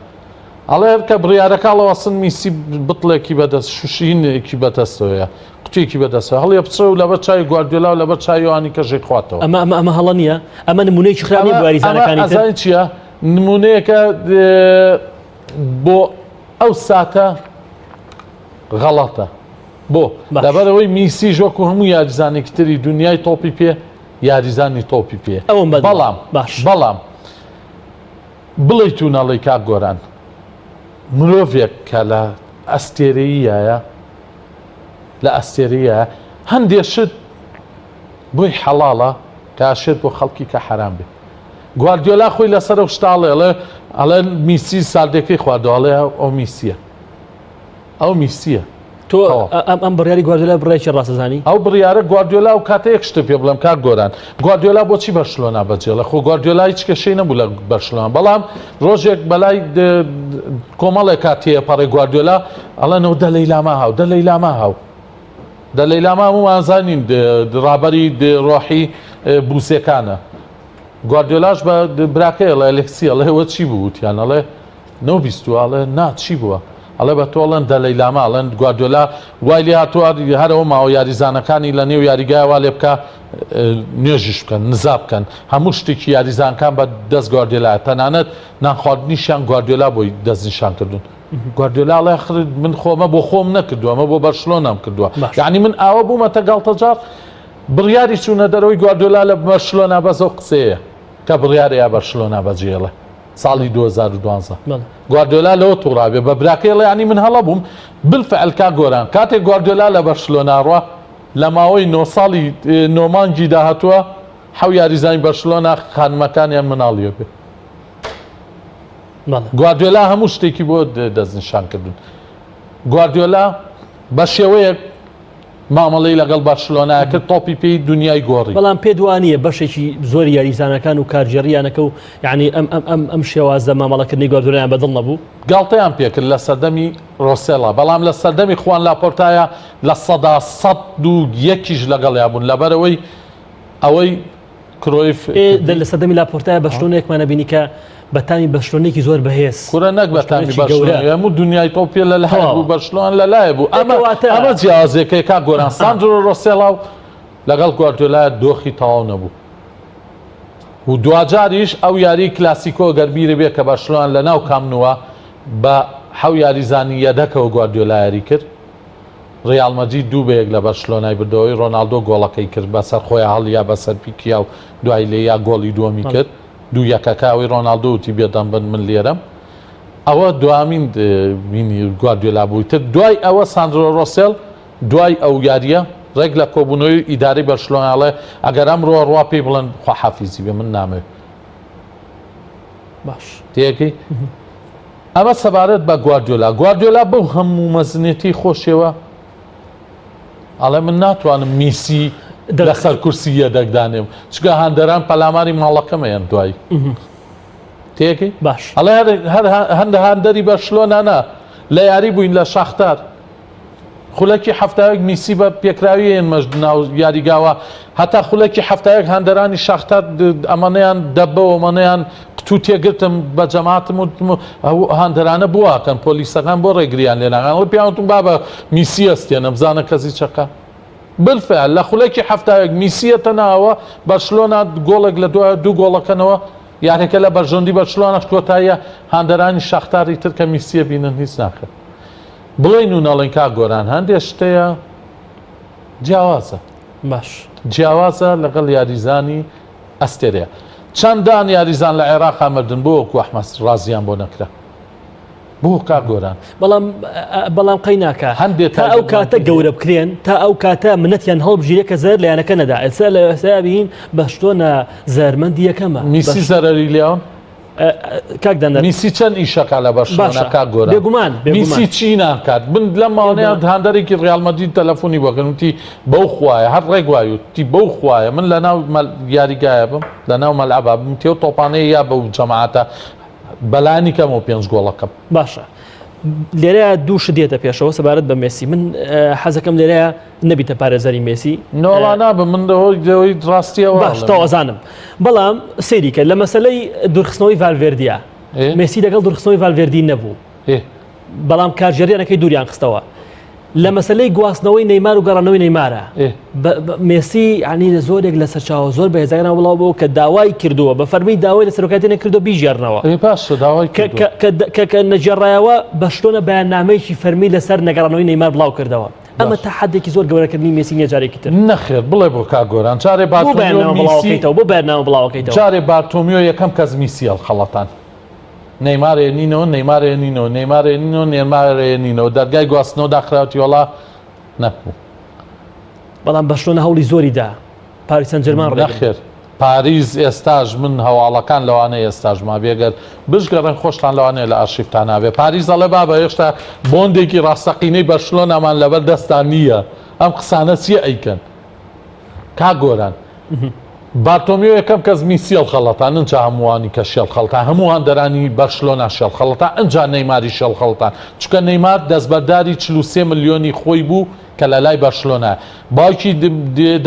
ئەڵێ کە بڕیارەکە ئەڵەوەسن میسی بتڵێکی بەدەست شوشینێکی بەدەستەوەیە قوتێکی بەدەستەوە هەڵیە بچڕێ و لەبەر چاوی گواردیۆلا و لەبەر چاوی ئەوانی کە ژێ خواتەوە ئەمە ئەمە ئەمە هەڵە نییە ئەمە نمونەیەکی خراپ نییە بۆ یاریزانەکانی تر ئەزانی چییە نمونەیەکە بۆ ئەو ساتە غەڵەتە بۆ لەبەرئەوەی میسیش وەکو هەموو یاریزانێکی تری دنیای تۆپی پێ یاریزانی تۆپی پێ ئەوم بەدڵە بەڵام باش بەڵام بڵێیت و نەڵێی کاک گۆران مرۆڤێک کە لە ئەستێرەییایە لە ئەستێرەیە هەندێ شت بۆی حەڵاڵە کە ئەشێت بۆ خەڵکی کە حەرام بێ گواردیۆلا خۆی لەسەر ئەو شتە ئەڵێ ئەڵێ ئەڵێ میسی ساردەکەی خواردەوە ئەڵێ ئەو میسیە ئەو میسیە تۆ ئەم ئەم بڕیاری گواردیۆلا بڕێکی ڕاستەزانی ئەو بڕیارە گواردیۆلا و کاتە یەک شتە پێ بڵێم کاک گۆران گواردیۆلا بۆچی بەرشلۆنا بەجێڵە خۆ گواردیۆلا هیچ کێشەی نەبوو لە بەرشلۆنا بەڵام ڕۆژێک بەلای کۆمەڵێک کاتیە پەڕێ گواردیۆلا ئەڵێنەوە دە لەیلاما هاو دە لەیلاما هاو دە لەیلاما هەموومان زانین ڕابەری ڕۆحی بوسێکانە گواردیۆلاش بە براکەی ئەڵێ ئەلێکسی ئەڵێ ئەوە چی بوو وتیان ئەڵێ نەوبیستووە ئەڵێ نا چی بووە ئەڵێ بە تۆ ئەڵێن دەلەیلاما ئەڵێن گواردیۆلا وای لێ هاتووە هەر ئەوە ماوە یاریزانەکانی لە نێو یاریگای وا لێ بکا. نوێژیش بکەن، نزا بکەن، هەموو شتێکی یاریزانکان بە دەست گواردیۆلایە، تەنانەت نانخواردنیشیان گواردیۆلا بۆی دەستنیشان کردوون. گواردیۆلا ئەڵێ ئاخر من خۆ ئەمە بۆ خۆم نەکردووە، ئەمە بۆ بەرشلۆنام کردووە. یانی من ئاوە بوومەتە گاڵتەجاڕ. بڕیاری چوونە دەرەوەی گواردیۆلا لە بەرشلۆنا بەس ئەو قسەیە کە بڕیارەیە بەرشلۆنا بەجێڵێ ساڵی 2012 گواردیۆلا لەوە توڕابێ بە براکەی ئەڵێ یانی من هەڵە بووم بالفعل کاک گۆران کاتێک گواردیۆلا لە بەرشلۆنا ڕوا لە ماوەی نۆ ساڵی نۆ مانگی داهاتووە حەو یاریزانی بەرشلۆنا خانمەکانیان مناڵیە بێ گواردیۆلا هەموو شتێکی بۆ دەستنیشان کردون گواردیۆلا بە شێوەیەک مامەڵەی لەگەڵ بەرشلۆنا کرد تۆپی پێی دنیای گۆڕی. بەڵام پێت وانییە بەشێکی زۆری یاریزانەکان و کارگێڕی یانەکە و یانی ئەم ئەم ئەم ئەم شێوازە مامەڵەکردنەی گواردیۆلایان بەدڵ نەبوو؟ گاڵتەیان پێکرد لە سەردەمی ڕۆسێڵا، بەڵام لە سەردەمی خوان لاپۆرتایا 101% یش لەگەڵیا بوون لەبەرئەوەی ئەوەی کرۆیف ئێ دە لە سەردەمی لاپۆرتایا بەرشلۆنەیەکمان ئەبینی کە بە تامی بەرشلۆنەیەکی زۆر بەهێز کورە نەک بە تامی بەرشلۆنەیەکی گەورە بەرشلۆنە هەموو دنیای تۆپی لە لایەک تەواوە بوو بەرشلۆن لە لایە بوو ئێ ئەمە کەواتە ئەمە جیاوازیەکەی کاک گۆران ساندرۆ ڕۆسێڵا و لەگەڵ گواردیۆلا دۆخی تەواو نەبوو و دواجاریش ئەو یاری کلاسیکۆ گەر بیرت بێ کە بەرشلۆن لە ناو کام نووە بە حەو یاریزانی یەدەکەوە گواردیۆلا یاری کرد ڕیاڵ مەدرید 2-1 لە بەرشلۆنای بردەوەی ڕۆناڵدۆ گۆڵەکەی کرد بەسەر خۆیا هەڵیا بەسەر پیکیا و دوای لێیا گۆڵی دووەمی کرد دوو یەکەکە ئەوەی ڕۆناڵدۆ وتی بێدەم بن من لێرەم ئەوە دوامین بینی گواردیۆلا بووی تر دوای ئەوە ساندرۆ ڕۆسێل دوای ئەو یاریە ڕێک لە کۆبوونەوەی ئیدارەی بەرشلۆنە ئەڵێ ئەگەر ئەمڕۆ ڕوا پێی بڵێن خواحافیزی بێ من نامەوێ باش تێگەی ئەمە سەبارەت بە گواردیۆلا، گواردیۆلا بەو هەموو مەزنێتی خۆشیەوە ئەڵێ من ناتوانم میسی لەسەر کورسی یەدەک دانێم چونکە هاندەران پەلاماری ماڵەکەمەیان دوایی تێکی باش ئەڵێ هەر هەندە هاندەری بەرشلۆنا نا لە یاری بووین لە شاختار خولەکی 71 میسی بە پێکراوی ئێمەش ناو یاریگاوە هەتا خولەکی 71 هاندەرانی شاختار ئەمانەیان دەبەوە ئەمانەیان قوتوو تێگرتم بە جەماعەتم وتم ئەو هاندەرانە بواکەن پۆلیسەکان بۆ ڕێگریان لێ ناکەن ئەڵێ پێیان وتم بابە میسی ئەستێنە بزانە کەسی چەقە بالفعل لە خولەکی 71 میسیەتە ناوە بەرشلۆنا گۆڵێک لە دوای دوو گۆڵەکەنەوە یاریەکە لە بەرژەوەندی بەرشلۆناش کۆتاییە هاندەرانی شاختاری تر کە میسیە بینن هیچ ناکەن بڵێین و نەڵێین کاک گۆران هەندێ شتەیە جیاوازە باش جیاوازە لەگەڵ یاریزانی ئەستێرەیە چەندان یاریزان لە عێراقا مردن بۆ وەکو ئەحمەد ڕازیان بۆ نەکرا بۆ کاک گۆران بەڵام بەڵام قەی ناکە هەندێک تا ئەو کاتە گەورە بکرێن تا ئەو کاتە منەتیان هەڵبژیرێ کە زەر لە یانەکە نەدا ئێستا لە ئێستا بین بەشتۆنە زەرمەندی یەکەمە میسی زەرەری لێوە کاک دانەر میسی چەند ئیشەکە لە بەرشلۆنە کاک گۆران بێگومان میسی چی ناکات من لەم ماوەیە هاندەرێکی ڕیال مەدرید تەلەفۆنی بۆ کردم وتی بەو خوایە هەر ڕێک وای وتی بەو خوایە من لە ناو یاریگایە بم لە ناو مەلعەبا بم تێو تۆپانەیە یا بەو جەماعەتە بەلانی کەمەوە پێنج گۆڵەکەم باشە لێرە دوو شت دێتە پێشەوە سەبارەت بە مێسی من حەزەکەم لێرە نەبیتە پارێزەری مێسی؟ نەوەڵا نابم من لەوەی ڕاستیەوە باش تەواو ئەزانم بەڵام سەیری کە لە مەسەلەی دوورخستنەوەی ڤالڤێردیا مێسی لەگەڵ دوورخستنەوەی ڤالڤێردی نەبوو بەڵام کارگێڕیانەکەی دووریان خستەوە لە مەسلەی گواستنەوەی نەیمار و گەڕانەوەی نەیمارە مێسی عنی لە زۆرێک لە سەرچاوە زۆر بەهێزەکان وڵاو بۆ کە داوای کردووە بە فەرمی داوای لە سەرۆکاتی نەکردو بیژێرنەوە داوای کە نەگێڕایەوە بەشتۆنە بەیاننامەیەکی فەرمی لەسەر نەگەڕانەوەی نەیمار بڵاو کردەوە ئەمە تەحەدێکی زۆر گەورەکردنی مێسی نیە جارێکی تر. نەخێر بڵێ بۆ کاک گۆران جارێ بۆ بارتۆمیۆ بەیاننامە میسی بڵاوەکەیتەوە بۆ بەیاننامە بڵاوەکەیتەوە. جارێ بارتۆمیۆ یەکەم کەس میسی هەڵخەڵەتان نەیمار ێنینەوە نەیمار ێنینەوە نەیمار ێنینەوە نێمار ێنینەوە دەرگای گواستنەوە داخراوتی وەڵا نەبوو. بەڵام بەرشلۆنە هەوڵی زۆری دا پاریس سانجێرمان ڕێگری. نەخێر پاریس ئێستاش من هەواڵەکان لەوانەیە ئێستاش مابێ گەر بشگەڕێن خۆشتان لەوانەیە لە ئەرشیفتان نابێ پاریس ئەڵێ بابە هێشتا بۆندێکی ڕاستەقینەی بەرشلۆنامان لەبەر دەستان نییە ئەم قسانە چییە ئەیکەن کاک گۆران بارتۆمیۆ یەکەم کەس میسی هەڵخەڵەتان ئنجا هەمووانی کە شێڵ خەڵتان هەموو هاندەرانی بەرشلۆنا شێڵ خەڵەتان ئنجا نەیماری شێڵ خەڵتان چونکە نەیمار دەستبەرداری 43 ملیۆنی خۆی بوو کە لە لای بەرشلۆنایە باوکی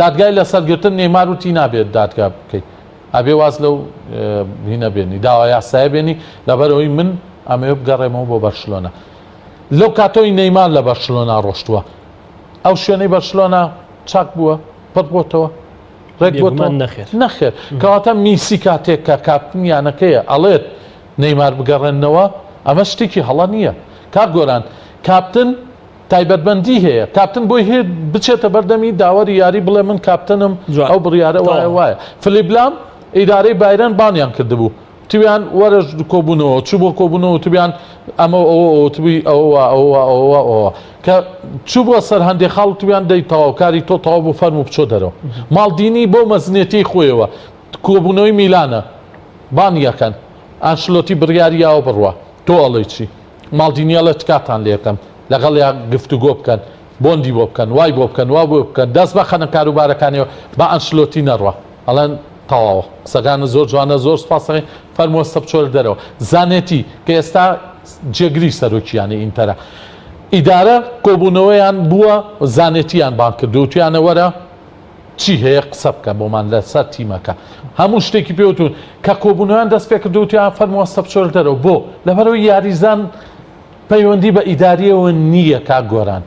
دادگای لەسەر گرتن نێیمار وتی نابێت دادگا بکەیت ئەبێ واز لەو هینە بێنی داوا یاسایە بێنی لەبەرئەوەی من ئەمەوێ بگەڕێمەوە بۆ بەرشلۆنە لەو کاتەوەی نەیمار لە بەرشلۆنا ڕۆشتووە ئەو شوێنەی بەرشلۆنا چاک بووە پڕ بۆتەوە. ڕێک بۆ تۆ؟ بێگومان نەخێر. نەخێر. کەواتە میسی کاتێک کە کاپتنی یانەکەیە ئەڵێت نەیمار بگەڕێننەوە ئەمە شتێکی هەڵە نییە. کاک گۆران کاپتن تایبەتمەندی هەیە کاپتن بۆی هەیە بچێتە بەردەمی داوەری یاری بڵێ من کاپتنم جوان. ئەو بڕیارە وایە تەواو. وایە. فلیپ لام ئیدارەی بایرن بانیان کردبوو وتبیان وەرە کۆبوونەوە چوو بۆ کۆبوونەوە وتبیان ئەمە و ئەوە وتبی ئەوە وا ئەوە وا ئەوە وا ئەوە وا کە چوو بۆ سەر هەندێ خاڵ وتبیان دەی تەواو کاری تۆ تەواو بوو فەرموو بچۆ دەرەوە ماڵدینی بەو مەزنێتیی خۆیەوە کۆبوونەوەی میلانە بانگی ئەکەن ئانشلۆتی بڕیاری یاوە بڕوا تۆ ئەڵێی چی ماڵدینی ئەڵێ تکاتان لێ ئەکەم لەگەڵیا گفتوگۆ بکەن بۆندی بۆ بکەن وای بۆ بکەن وا بۆ بکەن دەست مەخەنە کاروبارەکانیەوە با ئەنشلۆتی نەڕوا ئەڵێن تەواوە قسەکانت زۆر جوانە زۆر سوپاس دەکەین فەرموو هەستە بچۆرە دەرەوە زانێتی کە ئێستا جێگری سەرۆکی یانەی ئینتەرە ئیدارە کۆبوونەوەیان بووە زانێتیان بانگ کردو وتویانە وەرە چی هەیە قسە بکە بۆمان لەسەر تیمەکە هەموو شتێکی پێوتون کە کۆبوونەوەیان دەست پێ کردو وتیان فەرموو هەستە بچۆرە دەرەوە بۆ لەبەرەوەی یاریزان پەیوەندی بە ئیداریەوە نییە کاک گۆران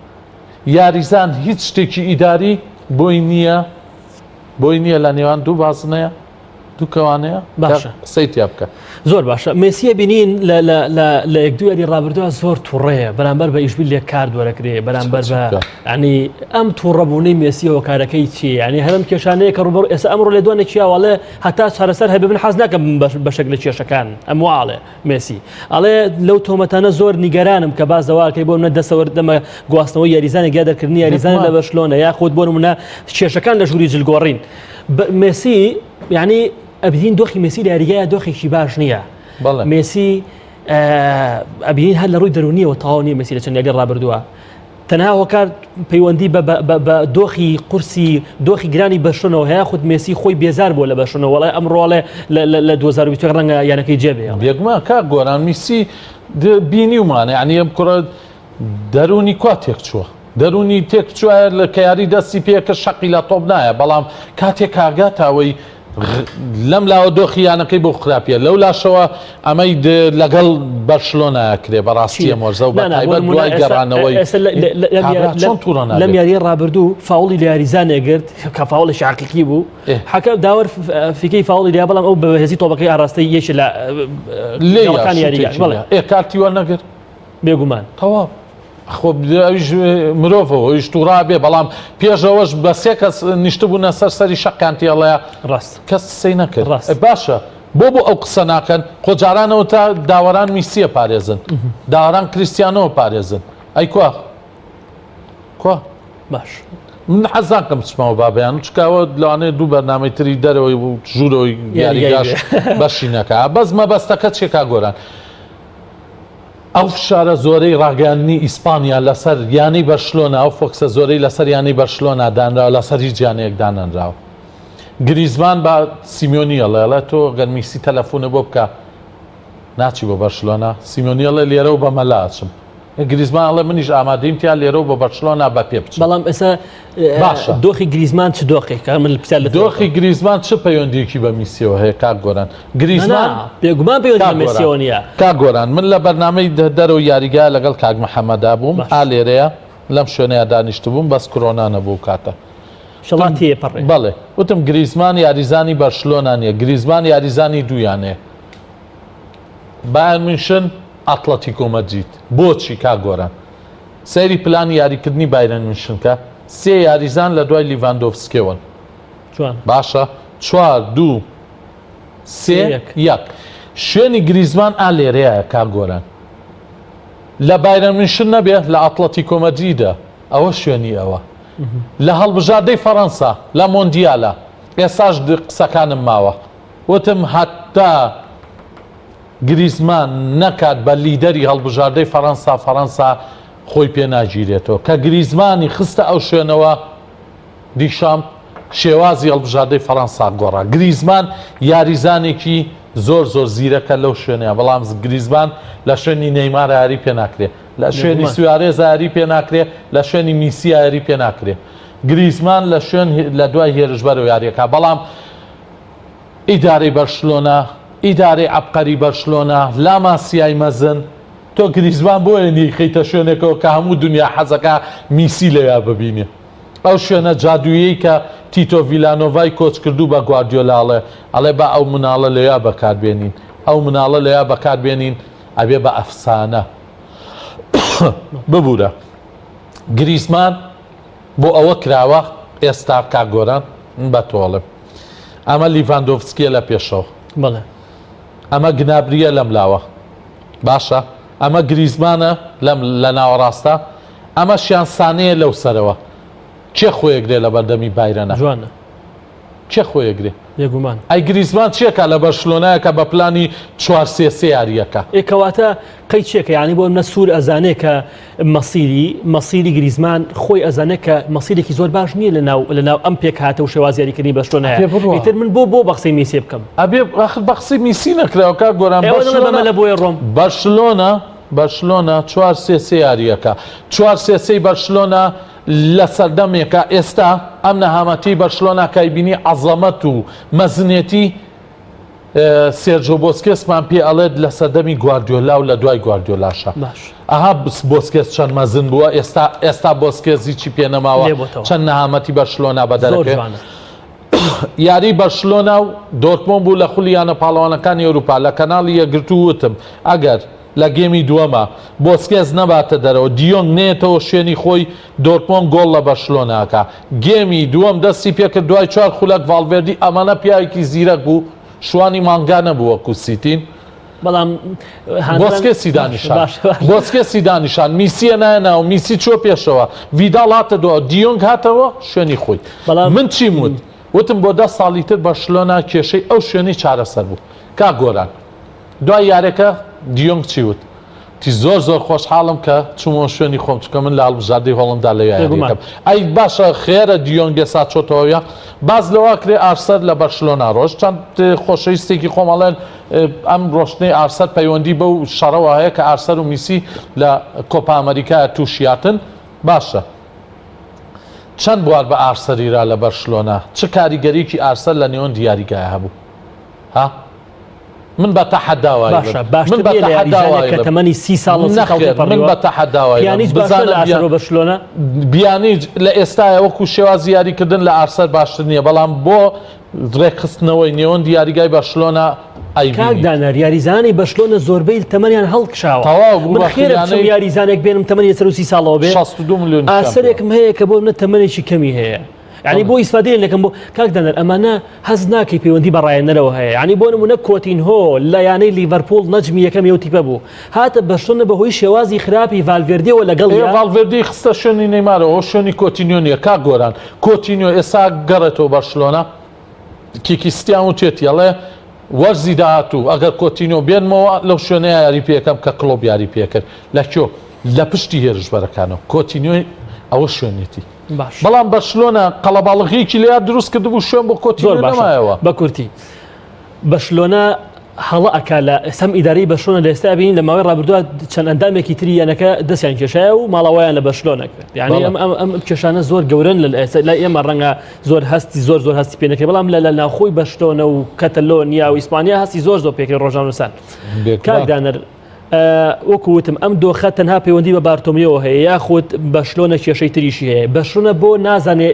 یاریزان هیچ شتێکی ئیداری بۆی نییە بۆی نییە لە نێوان دوو بازنەیە دوو کەوانەیە باشە قسەی تیا بکە زۆر باشە مێسیە بینین لە یەک دوو یاری ڕابردووە زۆر تووڕەیە بەرامبەر بە ئیشبیل لێک کارد وەرەکرێ بەرامبەر بە ینی ئەم تووڕەبوونەی مێسی هۆکارەکەی چیە ینی هەرم کێشانەیە کە ڕوبەر ئێستا ئەمڕۆ لێدوانێکی ئەوڵێ هەتا چارەسەر هەبێ من حەز ناکەم بەشێک لە کێشەکان ئەم واڵێ مێسی ئەڵێ لەو تۆمەتانە زۆر نیگەرانم کە باس دەواکەی بۆ منە دەسەوەر دەمە گواستنەوەی یاریزانێک یا دەرکردنی یاریزان لە بەرشلۆنە یاخود بۆ نمونە کێشەکان لە ژووری جلگۆڕین مێسی یعنی ئەبین دۆخی مێسی لە یاریگایە دۆخێکی باش نییە مێسی ئەبین هەر لە ڕووی دەرونیەوە تەواو نییە مێسی لە چەند یاری ڕابردووە تەنها هۆکار پەیوەندی بە دۆخی قورسی دۆخی گرانی بەرشلۆنەوە هەیە خود مێسی خۆی بێزار بووە لە بەرشلۆنە وەڵای ئەم ڕۆڵێ لە 2021 ڕەنگە یانەکەی جێبێ بێگومان کاک گۆران میسی بینیومانە یعنی ئەم کوڕە دەروونی کوا تێکچووە دەروونی تێکچووە لە کە یاری دەستی پێکرد شەقی لە تۆپ نایە بەڵام کاتێک کاگاتاوەی لەم لاوە دۆخی یانەکەی بۆ خراپیە لەو لاشەوە ئەمەی لەگەڵ بەرشلۆنە کرێ بەڕاستی ئەم وەرزە و بەتایبەت دوای گەڕانەوەی چۆن توڕە نابێت؟ لەم یاریە ڕابردوو فاوڵی لە یاریزانێک گرت کە فاوڵێکی حەقیقی بوو حەکەم داوەر فیکەی فاوڵی لیا بەڵام ئەو بە بەهێزی تۆپەکەی ئاراستەی یەکێ لە لێ یاریگا بەڵێ ئێ کارتی وەرنەگرت بێگومان تەواو خۆ ئەویش مرۆڤە ئەویش تووڕا بێ بەڵام پێش ئەوەش بە سێ کەس نیشتبوونە سەر سەری شەقیان تێڵەیە ڕاست کەس قسەی نەکرد ڕاست. باشە بۆ بۆ ئەو قسە ناکەن خۆ جارانەوە تا داوەران میسیە پارێزن داوەران کریستیانۆ پارێزن ئەی کوا کوا باش من حەز ناکەم بچمەوە بابیان چکاوە لەوانەیە دوو بەرنامەی تری دەرەوەی و ژوورەوەی یاریگاش بەشی نەکا بەس مەبەستەکە چێکا گۆران ئەو فشارە زۆرەی ڕاگەیاندنی ئیسپانیا لەسەر یانەی بەرشلۆنە، ئەو فۆکسە زۆرەی لەسەر یانەی بەرشلۆنە دانراوە، لەسەر هیچ یانەیەک دانەنراوە. گریزمان بە سیمیۆنی ئەڵێ، ئەڵێ تۆ گەر میسی تەلەفونە بۆ بکە ناچی بۆ بەرشلۆنە؟ سیمیۆنی ئەڵێ لێرەوە بە مەلا ئەچم. گریزمان ئەڵێ منیش ئامادەیم تیا لێرەوە بە بەرشلۆنە بە پێ بچم. بەڵام ئێستا باشە دۆخی گریزمان چ دۆخێکە من پرسیار لە تۆ دۆخی گریزمان چ پەیوەندیەکی بە میسیەوە هەیە کاک گۆران گریزمان بێگومان پەیوەندی بە مێسیەوە نییە کاک گۆران من لە بەرنامەی دەرەوەی یاریگا لەگەڵ کاک محەممەدا بووم ئا لێرەیە لەم شوێنەیە دانیشتبووم بەس کرۆنا نەبوو کاتە شڵا تێپەڕێ بەڵێ وتم گریزمان یاریزانی بەرشلۆنا نییە گریزمان یاریزانی دوویانەیە بایرن میونشن ئەتڵەتیکۆ مەدرید بۆچی کاک گۆران سەیری پلانی یاریکردنی بایرن میونشن کە، سێ یاریزان لە دوای لیڤاندۆڤسکیەوەن. جوان. باشە چوار دوو سێ یەک. شوێنی گریزمان ئا لێرەیە کاک گۆران. لە بایرن میونشن نەبێ لە ئەتڵەتیکۆ مەدریدە ئەوە شوێنی ئەوە. لە هەڵبژاردەی فەرەنسا لە مۆندیالە ئێستاش قسەکانم ماوە. وتم هەتا گریزمان نەکات بە لیدەری هەڵبژاردەی فەرەنسا، فەرەنسا خۆی پێ ناگیرێتەوە. کە گریزمانی خستە ئەو شوێنەوە، دیشامپ شێوازی هەڵبژاردەی فەرەنسا گۆڕا. گریزمان یاریزانێکی زۆر زۆر زیرەکە لەو شوێنەیە، بەڵام گریزمان لە شوێنی نەیمار یاری پێ ناکرێ، لە شوێنی سوارێز یاری پێ ناکرێ، لە شوێنی میسی یاری پێ ناکرێ. گریزمان لە شوێن لە دوای هێرشبەرەوە یاریەکە، بەڵام ئیدارەی بەرشلۆنە، ئیدارەی عەبقەری بەرشلۆنە، لاماسیای مەزن، تۆ گریزمان بۆیە نیەیخەیتە شوێنێکەوە کە هەموو دونیا حەزەکا میسی لەویا ببینێ. ئەو شوێنە جادوویەی کە تیتۆ ڤیلانۆڤای کۆچکردوو بە گواردیۆلا ئەڵێ، ئەڵێ با ئەو مناڵە لەویا بەکاربێنین، ئەو مناڵە لەویا بەکاربێنین ئەبێ بە ئەفسانە. ببورە گریزمان بۆ ئەوە کراوە ئێستا کاک گۆران من بە تۆ ئەڵێم ئەمە لیڤاندۆڤسکیە لە پێشەوە. بەڵێ. ئەمە گنابریە لەم لاوە. باشە ئەمە گریزمانە لەم لە ناوەڕاستە ئەمەشیان سانێیە لەو سەرەوە کێ خۆیەگرێ لە بەردەمی بایرەنە جوانە کێ خۆیەگرێ بێگومان ئەی گریزمان چیەکا لە بەرشلۆنایەکە بە پلانی چوار سێ سێ یاریەکە ئێ کەواتە قەی چیەکە یانی بۆ منە سوور ئەزانێ کە مەسیری مەسیری گریزمان خۆی ئەزانێ کە مەسیرێکی زۆر باش نییە لە ناو لە ناو ئەم پێکهاتە و شێوازی یاریکردنی بەرشلۆنایە ئەبێ بڕوا. ئیتر من بۆ بۆ بە قسەی میسی بکەم ئەبێ ئاخر بە قسەی میسی نەکراوە کاک گۆران ئێوە دەڵێن بەرشلۆنە بەمە لە بۆیە ڕۆم بەرشلۆنە بەرشلۆنە چوار سێ سێ یاریەکە چوار سێ سێی بەرشلۆنە لە سەردەمێکا ئێستا ئەم نەهامەتیەی بەرشلۆنا کایبینی عەزەمەت و مەزنێتی سێرجۆ بۆسکێسمان پێ ئەڵێت لە سەردەمی گواردیۆلا و لە دوای گواردیۆلاشە باش ئەها بۆسکێس چەند مەزن بووە ئێستا ئێستا بۆسکێس هیچی پێ نەماوە لێ بۆتەوە. چەند نەهامەتی بەرشلۆنا زۆر بەدەرەکەوێ جوانە یاری بەرشلۆنا و دۆرتمۆند بوو لە خولی یانە پاڵەوانەکانی ئەوروپا لە کەناڵی یەکگرتوو وتم ئەگەر لە گێمی دووەما بۆسکێس نەباتە دەرەوە دیۆنگ نەیەتەوە شوێنی خۆی دۆرتمۆند گۆڵ لە بەرشلۆنە ئەکا گێمی دووەم دەستی پێکرد دوای چوار خولەک ڤاڵڤێردی ئەمانە پیاوێکی زیرەک بوو شوانی مانگا نەبوو وەکو سیتین بەڵام بۆسکێسی دانیشان بۆسکێسی دانیشان میسیە نایە ناو میسی چوە پێشەوە ڤیداڵ هاتە دواوە دیۆنگ هاتەوە شوێنی خۆی بەڵام من چیم وت وتم بۆ دە ساڵی تر بەرشلۆنە کێشەی ئەو شوێنەی چارەسەر بوو کاک گۆران دوای یارەکە دیۆنگ چی وت؟ وتی زۆر زۆر خۆشحاڵم کە چوومەوە شوێنی خۆم چونکە من لە هەڵبژاردەی هۆڵەندا لەوێ یاری بێگومان. ئەکەم. ئەی باشە خێرە دیۆنگ ئێستا چۆتەوە ویا؟ باس لەوە ئەکرێ ئارسەر لە بەرشلۆنا ڕۆشت. چەند خۆشەویستێکی خۆم ئەڵێن ئەم ڕۆشتنەی ئارسەر پەیوەندی بەو شەڕەوە هەیە کە ئارسەر و میسی لە کۆپا ئەمەریکا تووشیاتن. باشە چەند بوار بە ئارسەریرا لە بەرشلۆنا؟ چ کاریگەریەکی ئارسەر لە نێوەندی یاریگایە هەبوو؟ ها؟ من بە تەحەدا وای باشە بم. من باشتر بە نییە لە تەحەدا یاریزانێک وای کە بم. تەمەنی 30 ساڵ و 30 ساڵ نەخێر من تێپەڕیوە بە تەحەدا وای بم. پیانیچ باشترە لە بزانە ئارسەر و بەرشلۆنە؟ بیانیچ لە ئێستایا وەکو شێوازی یاریکردن لە ئارسەر باشتر نییە بەڵام بۆ ڕێکخستنەوەی نێوەندی یاریگای بەرشلۆنە کاک ئەیبینیت. دانەر یاریزانانی بەرشلۆنە زۆربەی تەمەنیان هەڵکشاوە تەواو بوو من بە خێرە بچم خیانەی یاریزانێک بێنم تەمەنی لەسەر و 30 ساڵەوە بێ 62 ملیۆنیشیان پێوە. ئارسەرێکم هەیە کە بۆ منە تەمەنێکی کەمی هەیە یعنی بۆ ئیسفادەیە لەکەم بۆ کاک دانەر ئەمانە هەست ناکەی پەیوەندی بە ڕایەنەرەوە هەیە یعنی بۆ نمونە کۆتینهۆ لە یانەی لیڤەرپوڵ نەجمی یەکەم یەو تیپە بوو هاتە بەرشلۆنە بەهۆی شێوازی خراپی ڤالڤێردیەوە لەگەڵ ئێ ڤالڤێردی خستە شوێنی نەیمارەوە شوێنی کۆتینیۆ نییە کاک گۆران کۆتینیۆ ئێستا گەڕێتەوە بەرشلۆنە کیکی ستیان وتێتی ئەڵێ وەرزی داهاتوو ئەگەر کۆتینیۆ بێنمەوە لەو شوێنەیە یاری پێکەم کە کڵۆپ یاری پێکرد لە کوێ لە پشتی هێرشبەرەکانەوە کۆتینیۆی ئەوە شوێنێتی باش بەڵام بەرشلۆنە قەڵەباڵغیەکی لێیا دروست کردبوو شوێن بۆ زۆر کۆتینیۆ باشە نەمایەوە. بە کورتی بەرشلۆنە هەڵە ئەکا لە ئێستا ئیدارەی بەرشلۆنە لە ئێستا بینین لە ماوەی ڕابردووە چەند ئەندامێکی تری یانەکە دەستیان کێشایە و ماڵەوەیان لە بەرشلۆنە کرد یعنی بەڵێ. ئەم ئەم ئەم کێشانە زۆر گەورەن لە ئێستا لای ئێمە ڕەنگە زۆر هەستی زۆر زۆر هەستی پێ نەکرێت بەڵام لە لە ناوخۆی بەرشلۆنە و کەتەلۆنیا و ئیسپانیا هەستی زۆر زۆر پێکرێت ڕۆژنامەنووسان بێگومان. کاک دانەر وەکو وتم ئەم دۆخە تەنها پەیوەندی بە بارتۆمیۆوە هەیە یاخود بەرشلۆنە کێشەی تریشی هەیە بەرشلۆنە بۆ نازانێ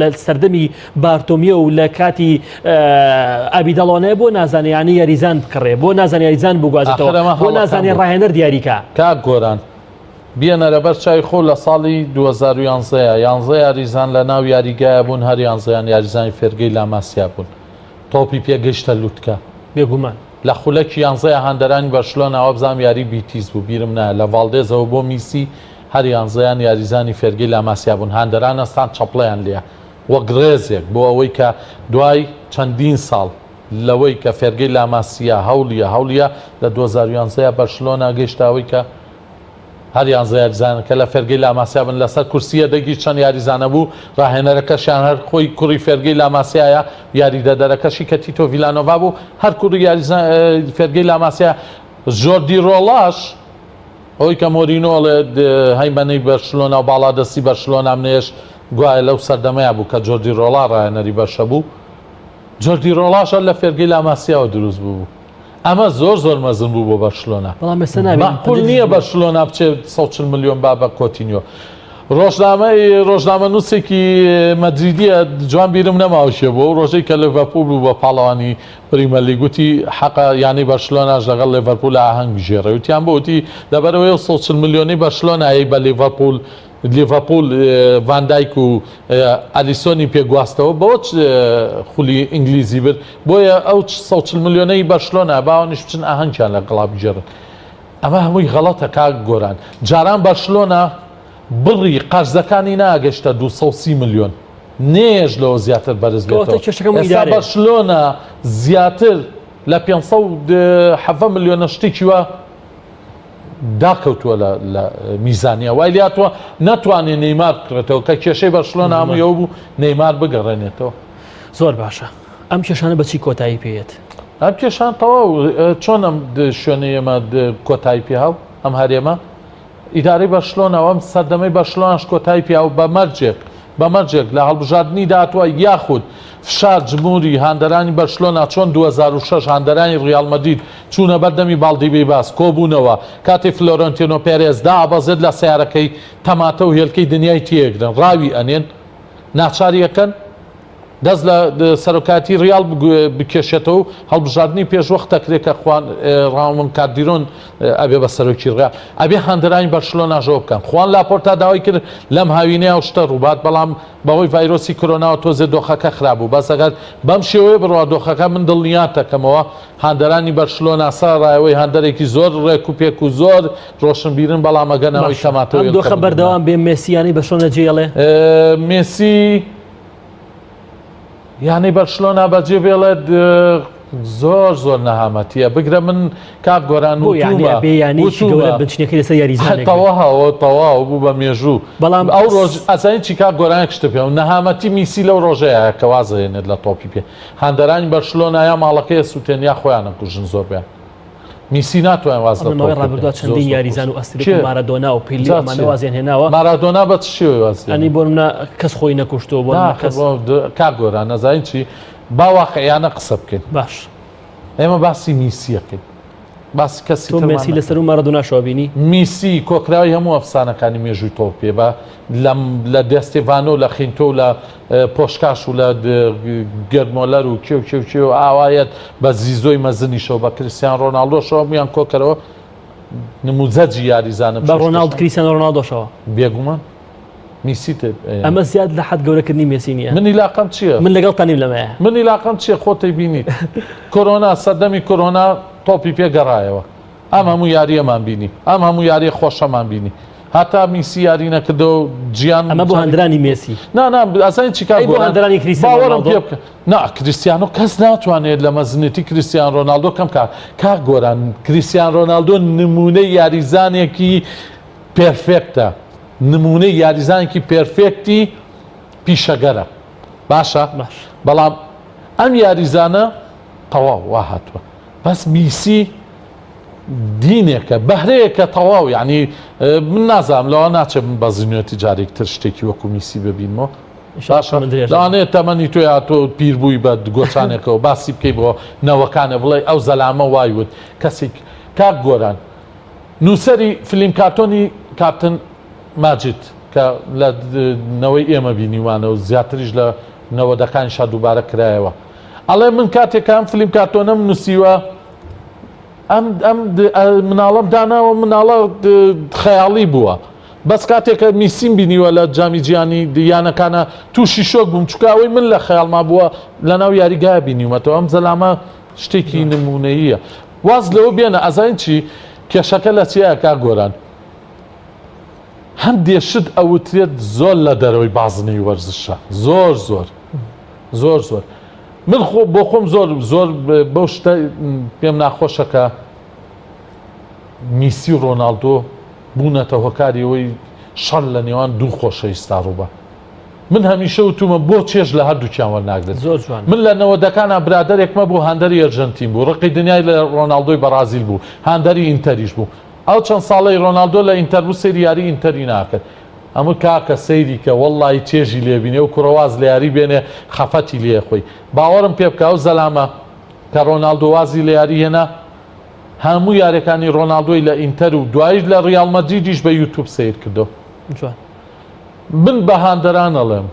لە سەردەمی بارتۆمیۆ و لە کاتی ئابیدەڵۆنە بۆ نازانێ یانی یاریزان بکڕێ بۆ نازانێ یاریزان بگوازێتەوە بۆ نازانێ ڕاهێنەر دیاریکا. کاک گۆران بیەنەرە بەر چاوی خۆو لە ساڵی 2011 یانزە یاریزان لە ناو یاریگایە بوون هەر یانزەیان یاریزانی فێرگەی لاماسیا بوون تۆپی پێ گەیشتە لوتکە. بێگومان. لە خولەکی یانزەیا هاندەرانی بەرشلۆنە وابزانم یاری بیتیس بوو بیرم نایە لە ڤاڵدێزەوە بۆ میسی هەر یانزەیان یاریزانی فێرگەی لاماسیا بوون هاندەران هەستان چەپڵەیان لێیا وەک ڕێزێک بۆ ئەوەی کە دوای چەندین ساڵ لەوەی کە فێرگەی لاماسیا هەوڵیە هەوڵیە لە 2011 یا بەرشلۆنە گەیشتە ئەوەی کە هەر یانزە یاریزانەکە لە فێرگەی لاماسیا بن، لەسەر کورسی یەدەگی چەند یاریزانە بوو، راهێنەرەکەشیان هەر خۆی کوڕی فێرگەی لاماسیایە، یاریدەدەرەکەشی کە تیتۆ ڤیلانۆڤا بوو هەر کوڕی یاریزان فێرگەی لاماسیا. جۆردی رۆڵاش ئەوەی کە مۆرینۆ ئەڵێ هەیمەنەی بەرشلۆنا و باڵادەستی بەرشلۆنام نەیەشت، گوایە لەو سەردەمەیا بوو کە جۆردی رۆڵا راهێنەری بەرشە بوو، جۆردی رۆڵاش هەر لە فێرگەی لاماسیاوە دروست بوو. ئەمە زۆر زۆر مەزن بوو بۆ بەرشلۆنە. بەڵام ئێستا نابێت مەعقول نییە بەرشلۆنە بچێت 140 ملیۆن با بە کۆتینیۆ. ڕۆژنامەی ڕۆژنامەنووسێکی مەدریدیە جوان بیرم نەماوە کێ بوو ئەو ڕۆژەی کە لێڤەرپوڵ بوو بە پاڵەوانی پریمەرلیگ وتی حەقە یانەی بەرشلۆناش لەگەڵ لێڤەرپوڵ ئاهەنگ بگێڕێ وتیان بۆ وتی لەبەرئەوەی ئەو 140 ملیۆنەی بەرشلۆنایەی بە لیڤەرپوڵ لیڤەرپوڵ ڤان دایک و ئەلیسۆنی پێ گواستەوە بەوە خولی ئینگلیزی برد بۆیە ئەو 140 ملیۆنەی بەرشلۆنا باوانیش بچن ئاهەنگیان لەگەڵا بگێڕن ئەمە هەمووی غەڵەتە کاک گۆران جاران بەرشلۆنە بڕی قەرزەکانی ناگەشتە 230 ملیۆن نێش لەوە زیاتر بەرز بێتەوە ئێستا بەرشلۆنە زیاتر لە 517 ملیۆنە شتێکی وا داکەوتووە لە میزانیا وای لاتوە ناتوانێت نەیمار بکڕێتەوە کە کێشەی بەرشلۆنە هەمووی ئەو بوو نەیمار بگەڕێنێتەوە. زۆر باشە ئەم کێشانە بەچی کۆتایی پێیەت؟ ئەم کێشان تەواو چۆن ئەم شوێنەی ئێمە کۆتایی پێهاو ئەم هەرێمە ئیدارەی بەرشلۆنە و ئەم سەردەمەی بەرشلۆناش کۆتایی پیا و بە مەرجێک بە مەرجێک لە هەڵبژاردنی داهاتووە یاخود فشار جمهوری هاندەرانی بەرشلۆنا چۆن 2006 هاندەرانی ڕیاڵ مەدرید چوونە بەر دەمی باڵدیبیباس کۆبوونەوە کاتێ فلۆرنتینۆ پێرێز دائەبەزێت لە سەیارەکەی تەماتە و هێلکەی دنیای تێگرن ڕاوی ئەنێن ناچاری ئەکەن دەست لە سەرۆکایەتی ریاڵ بکێشێتەوە و هەڵبژاردنی پێشوەخت دەکرێت کە خوان ڕامۆن کاردیرۆن ئەبێ بە سەرۆکی ریاڵ. ئەبێ هاندەرانی بەرشلۆناش ئەوە بکەن. خوان لاپۆرتا داوای کرد لەم هاوینەیە ئەو شتە ڕووبات، بەڵام بەهۆی ڤایرۆسی کۆرۆناوە تۆزێ دۆخەکە خراپ بوو. بەس ئەگەر بەم شێوەیە بڕوا دۆخەکە من دڵنیاتەکەمەوە هاندەرانی بەرشلۆنا سەرەڕای ئەوەی هاندەرێکی زۆر ڕێکوپێک و زۆر ڕۆشنبیرن بەڵام ئەگەنەوەی باشە تەماتە و ئەم هێلکە دۆخە بگرنەوە. بەردەوام بێ مێسی یانەی بەرشلۆنە جێیەڵێ؟ مێسی یانەی بەرشلۆنا بەجێ بێڵێت زۆر زۆر نەهامەتیە بگرە من کاک گۆران بۆ یانی وتومە ئەبێ یانەیەکی گەورە وتومە بنچینەکەی لەسەر یاریزانێک بێ. تەواو تەواو بوو بە مێژوو بەڵام ئەو ڕۆژ ئەزانی چی کاک گۆران یەک شتت پێ نەهامەتی میسی لەو ڕۆژەیە کە واز ئەهێنێت لە تۆپی پێ هاندەرانی بەرشلۆنا یا ماڵەکەی ئەسووتێن یا خۆیان ئەکوژن زۆربەیان میسی ناتوانێت واز ئەم لە لە ماوەی تۆپی ڕابردووە بێنێت زۆر چەندین زۆر یاریزان قورسە و ئەستێرەی کێ وەکو مارادۆنا و پیلی جا ئەمانە چیە وازیان هێناوە مارادۆنا بە چ شێوەی واز ئەنی هێنا بۆ نمونە کەس خۆی نەکوشتووە بۆ نمونە نا کەس بۆ کاک گۆران ئەزانی چی با واقعیانە قسە بکەین باش ئێمە باسی میسی ئەکەین باسی کەسی تۆ ترمان مێسی نەکەین لەسەر و مارادۆناشەوە بینی میسی کۆکراوی هەموو ئەفسانەکانی مێژووی تۆپی بە لە لە دێستێڤانۆ لە خینتۆ و لە پۆشکاش و لە گێرد مۆلەر و کێ و کێ و کێ و ئاوایەت بە زیزۆی مەزنیشەوە بە کریستیان ڕۆناڵدۆشەوە هەموویان کۆکەرەوە نموزەجی یاریزانە بە ڕۆناڵد پێشکەشن. کریستیانۆ ڕۆناڵدۆشەوە. بێگومان میسی تێ ئەمە زیاد لە حەد گەورەکردنی مێسی نییە؟ من ئیلاقەم چییە؟ من لەگەڵتان نیم لەمەیە. من ئیلاقەم چییە خۆتەی بینیت کۆرۆنا سەردەمی کۆرۆنا تۆپی پێ گەڕایەوە ئەم هەموو یارییەمان بینی ئەم هەموو یاریە خۆشەمان بینی هەتا میسی یاری نەکردەوە جیان ئەمە بۆ هەندرانی مێسی نا نا ئەزانی چی کاک ئەی بۆ گۆران هەندرانی کریستیانۆ باوەڕم ڕۆناڵدۆ پێ بکە نا کریستیانۆ کەس ناتوانێت لە مەزنێتی کریستیان ڕۆناڵدۆ کەم کا کاک گۆران کریستیان ڕۆناڵدۆ نمونەی یاریزانێکی perfect ە نمونەی یاریزانێکی perfect ی پیشەگەرە باشە باش بەڵام ئەم یاریزانە تەواو وا هاتووە بەس میسی دینێکە بەهرەیەکە تەواو یعنی من نازانم لەوە ناچێت من بە زینوێتی جارێک تر شتێکی وەکو میسی ببینمەوە باشە لەوانەیە تەمەنی تۆ یا تۆ پیر بووی بە گۆچانێکەوە باسی بکەی بۆ نەوەکانە بڵێ ئەو زەلامە وای وت کەسێک کاک گۆران نووسەری فلیم کارتۆنی کاپتن ماجد کە لە نەوەی ئێمە بینیوانە و زیاتریش لە نەوەدەکانیشا دووبارە کرایەوە ئەڵێ من کاتێک کە ئەم فلیم کارتۆنەم نووسیوە ئەم ئەم مناڵم داناوە مناڵە خەیاڵی بووە بەس کاتێک کە میسیم بینیوە لە جامی جیهانی یانەکانە تووشی شۆک بووم چونکە ئەوەی من لە خەیاڵما بووە لەناو یاریگا بینیومەتەوە ئەم زەلامە شتێکی نمونەیە واز لەوە بێنە ئەزانین چی کێشەکە لە چیایە کاک گۆران هەندێ شت ئەوترێت زۆر لە دەرەوەی بازنەی وەرزشە زۆر زۆر زۆر زۆر من خۆ بۆ خۆم زۆر زۆر بەو شتە پێم ناخۆشە کە میسی و ڕۆناڵدۆ بوونەتە هۆکاری ئەوەی شەڕ لە نێوان دوو خۆشەویستا ڕووبا من هەمیشە وتومە بۆ چێژ لە هەردووکیان وەرناگرن زۆر جوان من لە نەوەدەکانا برادەرێکمە بوو هاندەری ئەرژەنتین بوو ڕقی دنیای لە ڕۆناڵدۆی بەڕازیل بوو هاندەری ئینتەریش بوو ئەو چەند ساڵەی ڕۆناڵدۆ لە ئینتەر بوو سەیری یاری ئینتەری ناکرد ئەموت کاکە سەیری کە وەڵڵاهی چێژی لێ بینێ ئەو کوڕە واز لە یاری بێنێ خەفەتی لێ خۆی باوەڕم پێ بکە ئەو زەلامە کە ڕۆناڵدۆ وازی لە یاری هێنا هەموو یاریەکانی ڕۆناڵدۆی لە ئینتەر و دوایش لە ڕیاڵ مەدریدیش بە یوتوب سەیر کردەوە جوان. من بە هاندەران ئەڵێم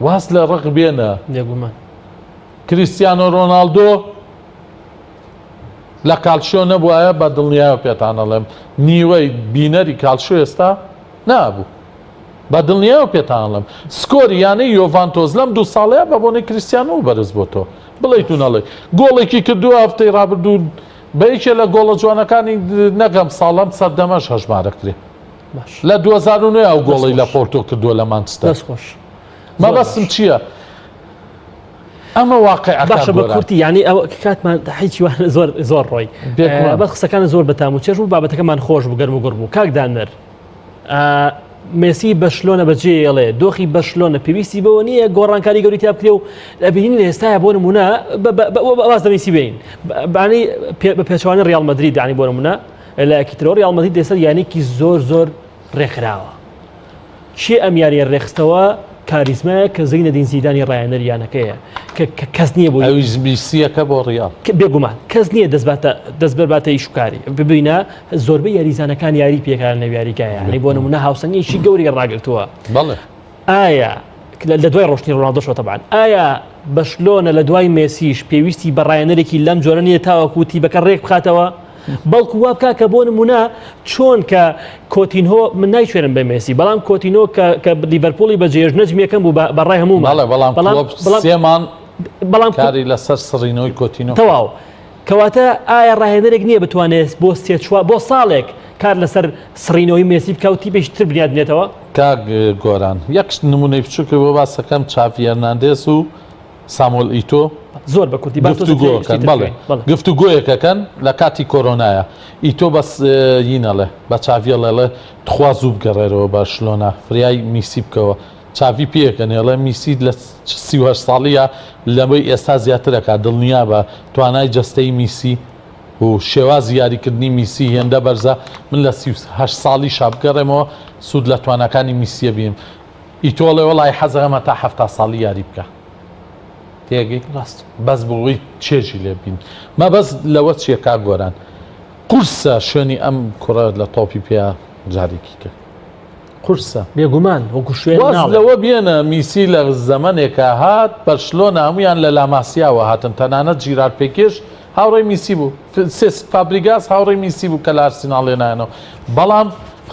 واز لە ڕق بێنە. بێگومان. کریستیانۆ رۆناڵدۆ لە کالشیۆ نەبوایە بە دڵنیایەوە پێتان ئەڵێم نیوەی بینەری کالشیۆ ئێستا نابوو. بە دڵنیایەوە پێتان ئەڵێم سکۆری یانەی یۆڤانتۆس لەم دوو ساڵەیە بە بۆنەی کریستیانۆوە بەرز بۆتەوە. بڵێیت و نەڵێیت گۆڵێکی کردووە هەفتەی رابردوو بە یەکێ لە گۆڵە جوانەکانی نەک ئەم ساڵ ئەم سەردەمەش هەژمارەکرێ. لە 2009 ئەو گۆڵی لە پۆرتۆ کردووە لە مانچستەر. دەست خۆش. مەبەستم چییە؟ ئەمە واقعەکە باشە بە کورتی یعنی ئەوە کاتمان هیچ زۆر زۆر ڕۆی بەس قسەکان زۆر بەتام و چێژ و بابەتەکەمان خۆش بوو گەرم و گوڕ بوو کاک دانەر مێسی بەشلۆنە بەجێ ئێڵێ دۆخی بەشلۆنە پێویستی بەوە نییە گۆڕانکاری گەوری تیا بکرێ و ئەبینین لە ئێستایا بۆ نمونە باز لە مێسی بێین بانی بە پێچوانە ریال مەدرید دانی بۆ نمونە لایەکی ترەوە ریال مەدرید لەسەر یانێکی زۆر زۆر ڕێکخراوە کێ ئەم یاریە ڕێخستەوە کاریزمایە کە زەینەدین زیدانی ڕایەنەری یانەکەیە کە کەس نییە بۆ ئەویش میسیەکە بۆ ڕیاڵ بێگومان کەس نییە دەستباتە دەستبەرباتە ئیشوکاری ببینە زۆربەی یاریزانەکان یاری پێکان لە یاریگایە یانی بۆ نمونە هاوسەنگێکی گەوری ڕاگرتووە بەڵێ ئایا لە دوای ڕۆشتنی ڕۆناڵدۆشەوە تەبعەن ئایا بەشلۆنە لە دوای مێسیش پێویستی بە ڕایەنەرێکی لەم جۆرە نییە تاوەکو تیبەکە ڕێک بخاتەوە؟ بەڵکو وا بکا کە بۆ نمونە چۆن کە کۆتینهۆ من نایچێنم بە مێسی بەڵام کۆتینۆ کە کە لیڤەرپوڵی بەجێهێشت نەجم یەکەم بوو بە ڕای هەموومان بەڵێ بەڵام بەڵام کلۆپ بەڵام سێمان بەڵام کاری لەسەر سڕینەوەی کۆتینۆ کرد. تەواو کەواتە ئایا ڕاهێنەرێک نییە بتوانێت بۆ سێ چوار بۆ ساڵێک کار لەسەر سڕینەوەی مێسی بکا و تیپێکی تر بنیات بنێتەوە؟ کاک گۆران یەک نمونەی بچووکت بۆ باس ئەکەم چاڤی هێرناندێز و ساموێل ئیتۆ زۆر بە کورتی با تۆزێک گفتوگۆکەن شتی تر بەڵێ بکەین. بەڵێ. گفتوگۆیەکەکەن لە کاتی کۆرۆنایە ئیتۆ بەس ینەڵێ بە چاڤیەڵێ ڵێ تخوا زوو بگەڕێرەوە بەرشلۆنە فریای میسی بکەوە چاڤی پێکەنێ ڵێ میسی لە 38 ساڵیە لەوەی ئێستا زیاتر ئەکا دڵنیابە توانای جەستەی میسی و شێوازی یاریکردنی میسی هێندە بەرزە من لە 38 ساڵیشا بگەڕێمەوە سوود لە تواناکانی میسیە بینم ئیتۆ ئەڵێ وەڵای حەزەکەم هەتا 70 ساڵی یاری بکا تێگەی ڕاست بەس بۆ ئەوەی چێژی لێ بین مەبەست لەوە چیە کاک گۆران قورسە شوێنی ئەم کوڕە لە تۆپی پێ جارێکی کە قورسە بێگومان وەکو شوێن واز ناڵێم. لەوە بێنە میسی لە زەمەنێکا هات بەرشلۆنە هەموویان لە لاماسیاوە هاتن تەنانەت جیرارد پێکێش هاوڕێی میسی بوو سێسک فابریگاس هاوڕێی میسی بوو کە لە ئارسیناڵ هێنایانەوە بەڵام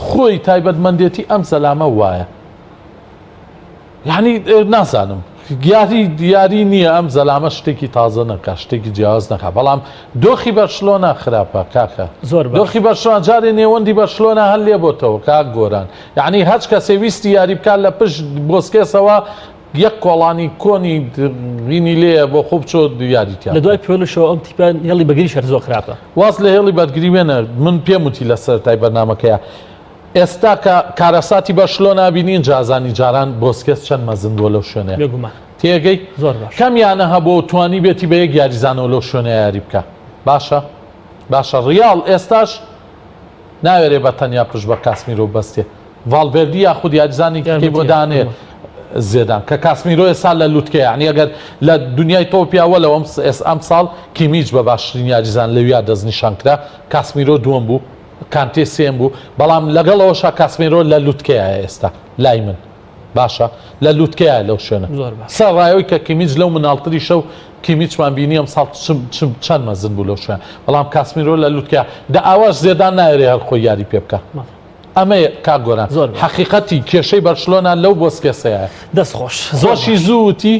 خۆی تایبەتمەندێتی ئەم زەلامە وایە یعنی نازانم یاری یاری نییە ئەم زەلامە شتێکی تازە نەکا شتێکی جیاواز نەکا بەڵام دۆخی بەرشلۆنە خراپە کاکە زۆر باش. دۆخی بەرشلۆنە جارێ نێوەندی بەرشلۆنە هەر لێ بۆتەوە کاک گۆران یعنی هەچ کەسێ ویستی یاری بکات لە پشت بۆسکێسەوە یەک کۆڵانی کۆنی ینی لێیە بۆ خۆ بچۆ یاری تیا لە دوای پوێلشەوە ئەم تیپە هێڵی بەگریش هەر زۆر خراپە. واز لە هێڵی بەرگری وێنە من پێم وتی لە سەرەتای بەرنامەکەیا ئێستا کە کارەساتی بەرشلۆنە بینی ئینجا ئەزانی جاران بۆسکێس چەند مەزن بووە لەو شوێنەیە. بێگومان. تێگەی؟ زۆر باش. کەم یانە هەبووە و توانیبێتی بە یەک یاریزانەوە لەو شوێنەیا یاری بکا. باشە؟ باشە ڕیاڵ ئێستاش ناوێرێ بە تەنیا پشت بە کاسمیرۆ ببەستێ. ڤاڵڤێردی یاخود یاریزانێکی کەی بۆ دانێ زێدان کە کاسمیرۆ ئێستا لە لوتکەیە یانی ئەگەر لە دنیای تۆپیا وەلەو ئەم ئەمساڵ کیمیچ بە باشترین یاریزان لەویا دەستنیشان کرا کاسمیرۆ دووەم بوو کانتێ سێم بوو بەڵام لەگەڵ ئەوەشا کاسمیرۆ لە لوتکەیە ئێستا لای من باشە لە لوتکەیە لەو شوێنە زۆر باش سەرڕایەوەی کە کیمیچ لەو مناڵتریشە و کیمیچمان بینی ئەم ساڵ چەند مەزن بوو لەو شوێنە بەڵام کاسمیرۆ لە لوتکەیە دە ئاواش زێدان نایەرێ هەر خۆی یاری پێ بکا ئەمەیە کاک گۆران زۆر باش. حەقیقەتی کێشەی بەرشلۆنە لەو بۆسکێسەیە دەست خۆش زۆر خۆشی باش. زوو وتی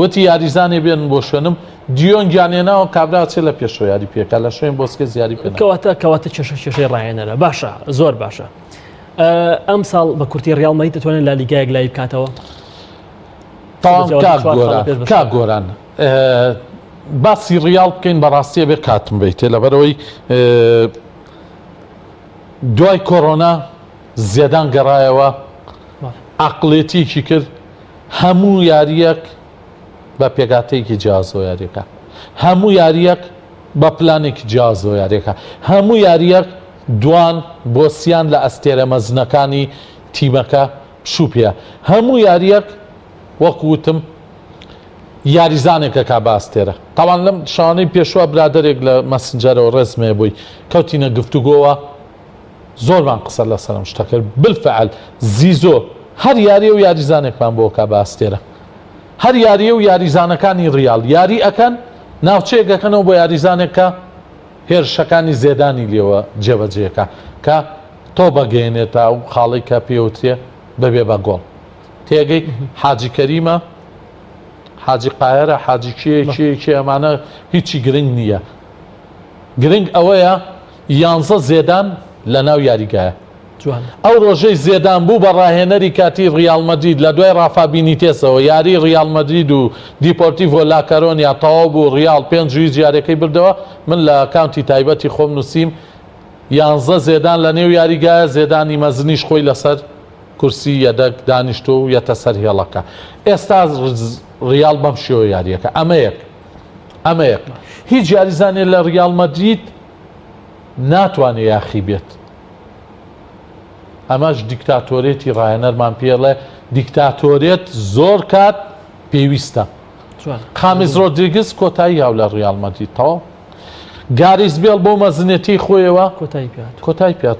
وتی یاریزانێ بێنن بۆ شوێنم دیۆنگیان هێناوە کابرا چێ لە پێشەوە یاری پێکا لە شوێن بۆسکێس یاری پێ ناکا. کەواتە کەواتە کێشە کێشەی ڕاهێنەرە باشە زۆر باشە ئەم ساڵ بە کورتی ڕیاڵ مەدرید دەتوانێت لالیگا یەکلایی بکاتەوە تەواو کاک گۆران کاک گۆران باسی ڕیاڵ بکەین بەڕاستیە بێ کاتم بیتێ لەبەرەوەی دوای کۆرۆنا زێدان گەڕایەوە عقلێتیکی کرد هەموو یاریەک بە پێکاتەیەکی جیازەوە یاریەکە هەموو یاریەک بە پلانێکی جیازەوە یاریەکە هەموو یاریەک دوان بۆ سیان لە ئەستێرە مەزنەکانی تیمەکە پشوو پێیە هەموو یاریەک وەک وتم یاریزانێک ئەکا بە ئەستێرە تاوان لەم شەوانەی پێشوە برادەرێک لە مەسنجەرەوە ڕێزم هەیە بۆی کەوتینە گفتوگۆوە زۆرمان قسە لەسەر ئەم شتە کرد بالفعل زیزۆ. هەر یاریە و یاریزانێکمان بۆ کا بە ئەستێرە. هەر یاریە و یاریزانەکانی ڕیاڵ یاری ئەکەن ناوچەیەک ئەکەنەوە بۆ یاریزانێک کە هێرشەکانی زێدانی لێوە جێبەجێکا کە تۆپ ئەگەیەنێتە ئەو خاڵەی کە پێوترێ ببێ بە گۆڵ. تێگەی حاجی کەریمە حاجی قایەرە حاجی کێ کێ کێ ئەمانە هیچی گرنگ نییە. گرنگ ئەوەیە یانزە زێدان لە ناو یاریگایە. ئەو ڕۆژەی زێدان بوو بە ڕاهێنەری کاتیی ڕیاڵ مەدرید لە دوای ڕافا بینیتێسەوە یاریی ڕیاڵ مەدرید و دیپۆرتیڤۆ لاکەرۆنیا تەواو بوو ڕیاڵ 5-0 یاریەکەی بردەوە من لە ئەکاونتی تایبەتی خۆم نووسیم یانزە زێدان لە نێو یاریگایە زێدانی مەزنیش خۆی لەسەر کورسی یەدەگ دانیشتووە و یەتە سەر هێڵەکە ئێستا ڕیاڵ بەم شێوە یاریەکە ئەمە یەک ئەمە یەک هیچ یاریزانێ لە ڕیاڵ مەدرید ناتوانێ یاخی بێت ئەمەش دیکتاتۆرێتی ڕاهێنەرمان پێڵێ دیکتاتۆرێت زۆر کات پێویستە خامیز ڕۆدریگز کۆتایی هاو لە ڕیاڵ مەدرید تەواو گاریس بێڵ بۆ مەزنێتی خۆیەوە کۆتایی پێات کۆتایی پێات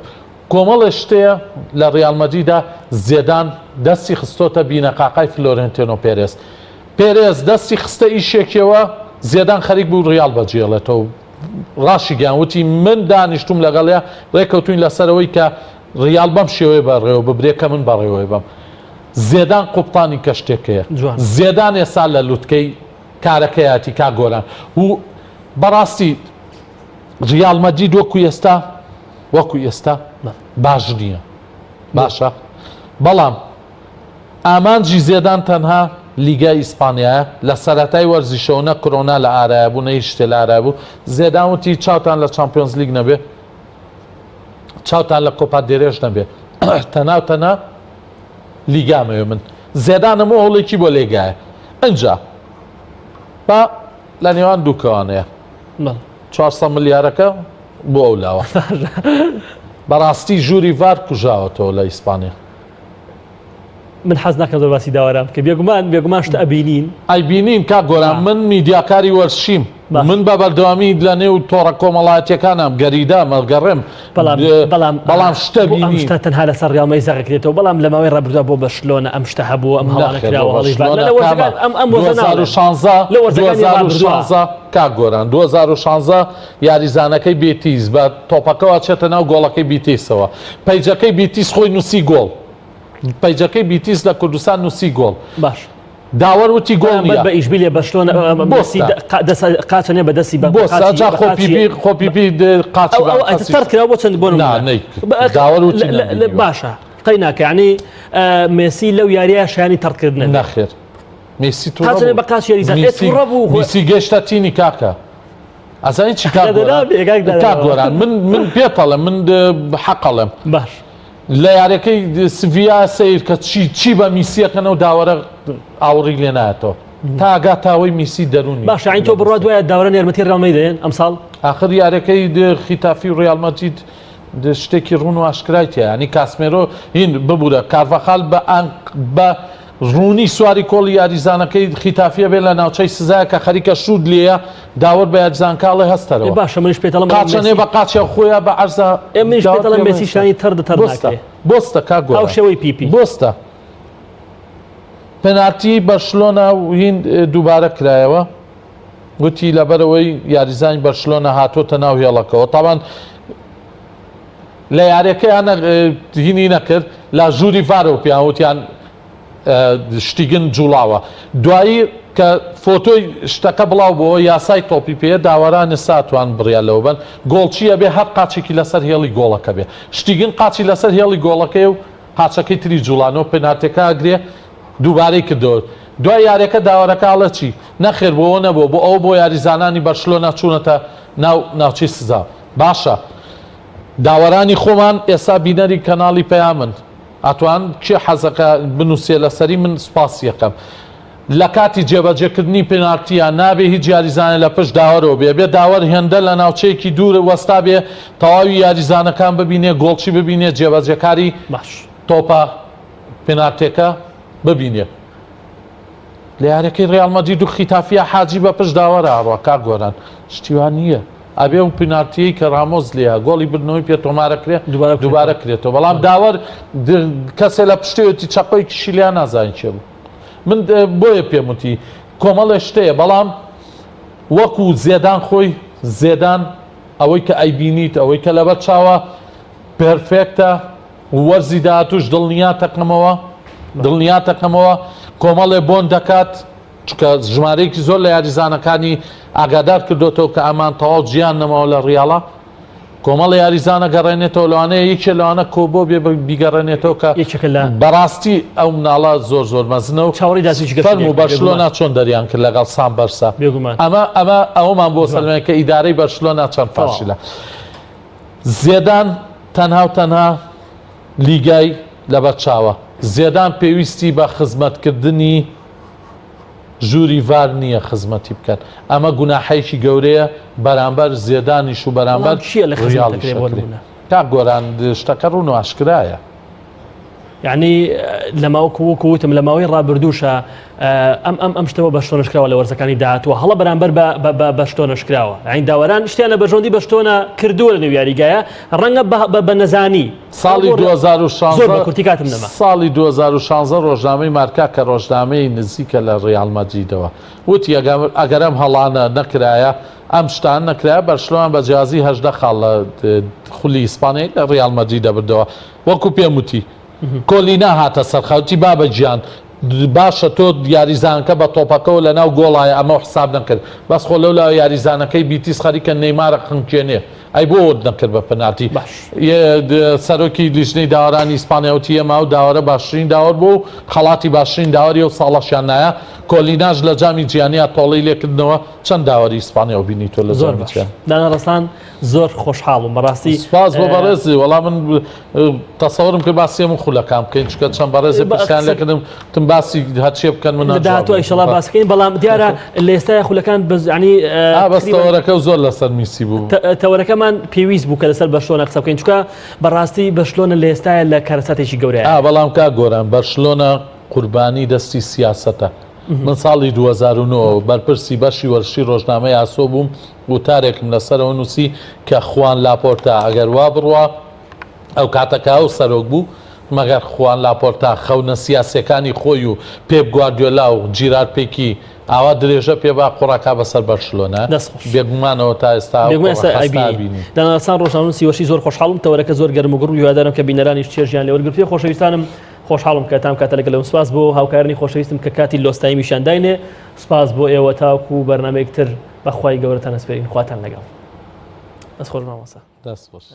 کۆمەڵێ شتەیە لە ڕیاڵ مەدریدا زێدان دەستی خستۆتە بینەقاقای فلۆرێنتێنۆ پێرێز پێرێز دەستی خستە ئیشێکیەوە زێدان خەریک بوو ڕیاڵ بەجێڵێتەوە ڕاشیگەیاند وتی من دانیشتووم لەگەڵیا ڕێککەوتووین لەسەر ئەوەی کە ڕیاڵ بەم شێوەیە بەڕێوە ببرێ کە من بەڕێوەی بەم. زێدان قوبتانی کەشتێکەیە. زێدان ئێستا لە لوتکەی کارەکەیەتی کاک گۆران و بەڕاستی ڕیاڵ مەدرید وەکو ئێستا وەکو ئێستا باش نییە. باشە بەڵام ئامانجی زێدان تەنها لیگای ئیسپانیایە، لە سەرەتای وەرزیشەوە نە کرۆنا لە ئارایە بوو نە هیچ شتێ لە ئارایە بوو، زێدان وتی چاوتان لە چامپیۆنزلیگ نەبێ، چاوتان لە کۆپا دێرێش نەبێ، تەنها و تەنها لیگامەوێ من. زێدان هەموو هەوڵێکی بۆ لێگایە. ئنجا با لە نێوان دوو کەوانەیە. 400 ملیارەکە بۆ ئەو لاوە. بەڕاستی ژووری ڤار کوژاوەتەوە لە ئیسپانیا. من حەز ناکەم زۆر باسی داوەران بکەم بێگومان بێگومان شتە ئەبینین. ئەیبینین کاک گۆران من میدیاکاری وەرزشیم من بە بەردەوامی لە نێو تۆڕە کۆمەڵایەتیەکانام گەریدام ئەگەڕێم بەڵام بەڵام بەڵام شتە بۆ ئەم شتە تەنها لەسەر ڕیاڵ مەدرید زەقەکرێتەوە بەڵام لە ماوەی ڕابردووە بۆ بەرشلۆنە ئەم شتە هەبوو ئەم هەواڵە کراوە هەڵی لە وەرزەکان ئەم ئەم وەرزە ناڵێم 2016 لە وەرزەکانی ڕابردووە 2016 کاک گۆران 2016 یاریزانەکەی بێتیس بە تۆپەکەوە چێتە ناو گۆڵەکەی بیتیسەوە پەیجەکەی بیتیس خۆی نووسی گۆڵ پەیجەکەی بیتیس لە کوردستان نووسی گۆڵ باش داوەر وتی گۆڵ نییە بە ئیشبیلیە بەرشلۆنە قاچە بە دەستی بە جا خۆ پیپی خۆ پیپی قاچی تەر کرا بۆ چەند بۆ داوەر وتی باشە قەی ناکە ینی مێسی لەو یاریە شایانی تەڕکردنە نەخێر مێسی توڕە بە قاچ یاریزان توڕە بوو مێسی گەشتە تینی کاکە ئەزانی چی کاک گۆران کاک گۆران من من پێتەڵێم من حەقەڵێم باش لە یاریەکەی سڤیا سیر کە چی چی بە میسیەکەنەوە داوەرە ئاوڕی لێ نایەتەوە تا گاتاوەی میسی دەرونی باشە عین تۆ بڕوا دوایە داوەرە یارمەتی ڕیاڵ مەدرید ئەم ساڵ ئاخر یاریەکەی خیتافی و ڕیاڵ مەدرید شتێکی ڕوون و ئاشکرای تیا ینی کاسمێرۆ هین ببوورە کارڤاخال بە بە ڕوونی سواری کۆڵی یاریزانەکەی خیتافیە بێ لە ناوچەی سزایە کە خەریکە شووت لێیە داوەر بە یاریزانکە ئەڵێ هەستەرەوە. باشە منیش پێت ئەڵێم قاچە نێ بە قاچیا خۆیا بە عەرزا ئێ منیش پێت ئەڵێم مێسی شانی تەڕ دە تەڕ ناکرێ. بۆستە کاک گۆران. هاوشێوەی پیپی. بۆستە. پێنارتی بەرشلۆنە و هین دووبارە کرایەوە. گوتی لەبەرئەوەی یاریزانی بەرشلۆنە هاتۆتە ناو هێڵەکەوە تاوان لە یاریەکەیان هینی نەکرد لە ژووری ڤارەوە پێیان وتیان شتیگن جوڵاوە دوایی کە فۆتۆی شتەکە بڵاو بۆ یاسای تۆپی پێ داوەران ساتوان بڕیار لەوە بن گۆڵچی ئەبێ هەر قاچێکی لەسەر هێڵی گۆڵەکە بێ شتیگن قاچی لەسەر هێڵی گۆڵەکەی و قاچەکەی تری جوڵانەوە پێنارتەکە ئەگرێ دووبارەی کردەوە دوای یاریەکە داوەرەکە ئەڵێ چی نەخێر بۆ ئەوە نەبووە بۆ ئەوە بۆ یاریزانانی بەرشلۆنە چوونەتە ناو ناوچەی سزا باشە داوەرانی خۆمان ئێستا بینەری کەناڵی پەیامن ئەتوان کێ حەزەکە بنووسێ لەسەری من سوپاسی یەکەم لە کاتی جێبەجێکردنی پێنارتیە نابێ هیچ یاریزانێ لە پشت داوەرەوە بێ بێ داوەر هێندە لە ناوچەیەکی دوور وەستا بێ تەواوی یاریزانەکان ببینێ گۆڵچی ببینێ جێبەجێکاری باش تۆپە پێنارتێکە ببینێ لە یاریەکەی ڕیاڵ مەدرید و خیتافیا حاجی بە پشت داوەرە ئەڕوا کاک گۆران شتی وا نییە. ئەبێ ئەو پینارتیەی کە ڕامۆس لێیا گۆڵی بردنەوەی پێ تۆمارەکرێ دووبارە کرێتەوە بەڵام داوەر کەسێ لە پشتێتی چەقۆی کشی لیا نازانین چێ بوو من بۆیە پێم وتی کۆمەڵێ شتەیە بەڵام وەکو زێدان خۆی زێدان ئەوەی کە ئەیبینیت ئەوەی کە لەبەر چاوە پێرفێکتە وەرزی داهاتوش دڵنیا تەکەمەوە دڵنیا تەکەمەوە کۆمەڵێ بۆن دەکات چونکە ژمارەیەکی زۆر لە یاریزانەکانی ئاگادار کردۆتەوە کە ئەمان تەواو جیان نەماوە لە ڕیاڵا کۆمەڵ یاریزانە گەڕێنێتەوە لەوانەیە یەکێ لەوانە کۆبۆ بێ بیگەڕێنێتەوە کە یەکێکە لە بەڕاستی ئەو مناڵە زۆر زۆر مەزنە و چاوەڕێی داهاتوویەکی گەشی فەرموو لێ بکەین بەرشلۆنا چۆن دەریان کرد لەگەڵ سام بەرسا بێگومان ئەمە ئەمە ئەوەمان بۆ سەلمێن کە ئیدارەی بەرشلۆنا چەند فاشلە زێدان تەنها و تەنها لیگای لەبەر چاوە زێدان پێویستی بە خزمەتکردنی ژووری ڤار نییە خزمەتی بکەن ئەمە گوناحێکی گەورەیە بەرامبەر زێدانیش و بەرامبەر بەڵام چییە لە خزمەت ڕیاڵیش دەکرێ بۆ ئەکرێ نموونە؟ کاک گۆران شتەکە ڕوون و ئاشکرایە. یعنی لە ماوە وەکو وتم لە ماوەی ڕابردووشە ئەم ئەم ئەم شتەوە بە شتۆنشکراوە لە وەرزەکانی داهاتووە هەڵە بەرامبەر بە بە بە بە شتۆنشکراوە یعنی داوەران شتیان لە بەرژەوەندی بە شتۆنە کردووە لە نێو یاریگایە ڕەنگە بە بە بە نەزانی ساڵی 2016 زۆر بە کورتی کاتم نەما. ساڵی 2016 ڕۆژنامەی مارکا کە ڕۆژنامەی نزیکە لە ڕیاڵ مەدریدەوە وتی ئەگەر ئەم هەڵانە نەکرایە ئەم شتانە نەکرایە بەرشلۆنە بە جیازی 18 خاڵ لە خولی ئیسپانیای لە ڕیاڵ مەدرید دەبردەوە وەکو پێم وتی کۆلینا هاتە سەر خەوتی بابە گیان باشە تۆ یاریزانەکە بە تۆپەکەوە لەناو گۆڵایە ئەمەو حساب نەکرد بەس خۆ لەولاوە یاریزانەکەی بیتیس خەریکە نەیمارە خنکێنێ ئەی بۆ وت نەکرد بە پەنالتی باش. سەرۆکی لیژنەی داوەرانی ئیسپانیا وتی ئێمە ئەو داوەرە باشترین داوەر بوو و خەڵاتی باشترین داوەری ئەو ساڵەشیان نایە کۆلیناش لە جامی جیهانیا تۆڵەی لێکردنەوە چەند داوەری ئیسپانیا بینی تۆ لە زۆر جامی باش جیهان دانا ڕەسان زۆر خۆشحاڵ بووم بەڕاستی سپاس بۆ بەڕێزی وەڵا من تەسەورم کرد باسی هەموو خولەکان بکەین چونکە چەند بەڕێزێ پرسیان لێکردم وتم باسی هەرچێ بکەن من لە داهاتوو ئیشەڵا باس بکەین بەڵام دیارە لە ئێستای خولەکان بەس یعنی بەس تەوەرەکە زۆر لەسەر میسی بوو تەوەرەکەمان پێویست بوو کە لەسەر بەرشلۆنە قسە بکەین چونکە بەڕاستی بەرشلۆنە لە ئێستای لە کارەساتێکی گەورەیە بەڵام کاک گۆران بەرشلۆنە قوربانی دەستی سیاسەتە من ساڵی 2009 بەرپرسی بەشی وەرزشی ڕۆژنامەی ئاسۆ بووم وتارێکم لەسەرەوە نووسی کە خوان لاپۆرتا ئەگەر وا بڕوا ئەو کاتە کە ئەو سەرۆک بوو، مەگەر خوان لاپۆرتا خەونە سیاسییەکانی خۆی و پێپ گواردیۆلا و جیرارد پیکی ئاوا درێژە پێ با قوڕەکا بەسەر بەرشلۆنە؟ دەست خۆش. بێگومانەوە تا ئێستا ئەو بێگومان قوڕە ئێستا خەستە ئەیبینین. ئەبینین. دانا سان ڕۆژنامەنووسی وەرشی زۆر خۆشحاڵم تەوەرەکە زۆر گەرم و گوڕ بوو هیوادارم کە بینەرانیش چێژیان لێ وەرگرتبێ خۆشەویستانم خۆشحاڵم کە تام کاتە لەگەڵ سپاس بۆ هاوکارانی خۆشەویستم کە کاتی لۆست تایمیشیان داینێ سپاس بۆ ئێوە تاوەکو بەرنامەیەک تر بەخوای گەورەتان ئەسپێرین خواتان لەگەڵ. دەست خۆش مامۆستا. دەست خۆش.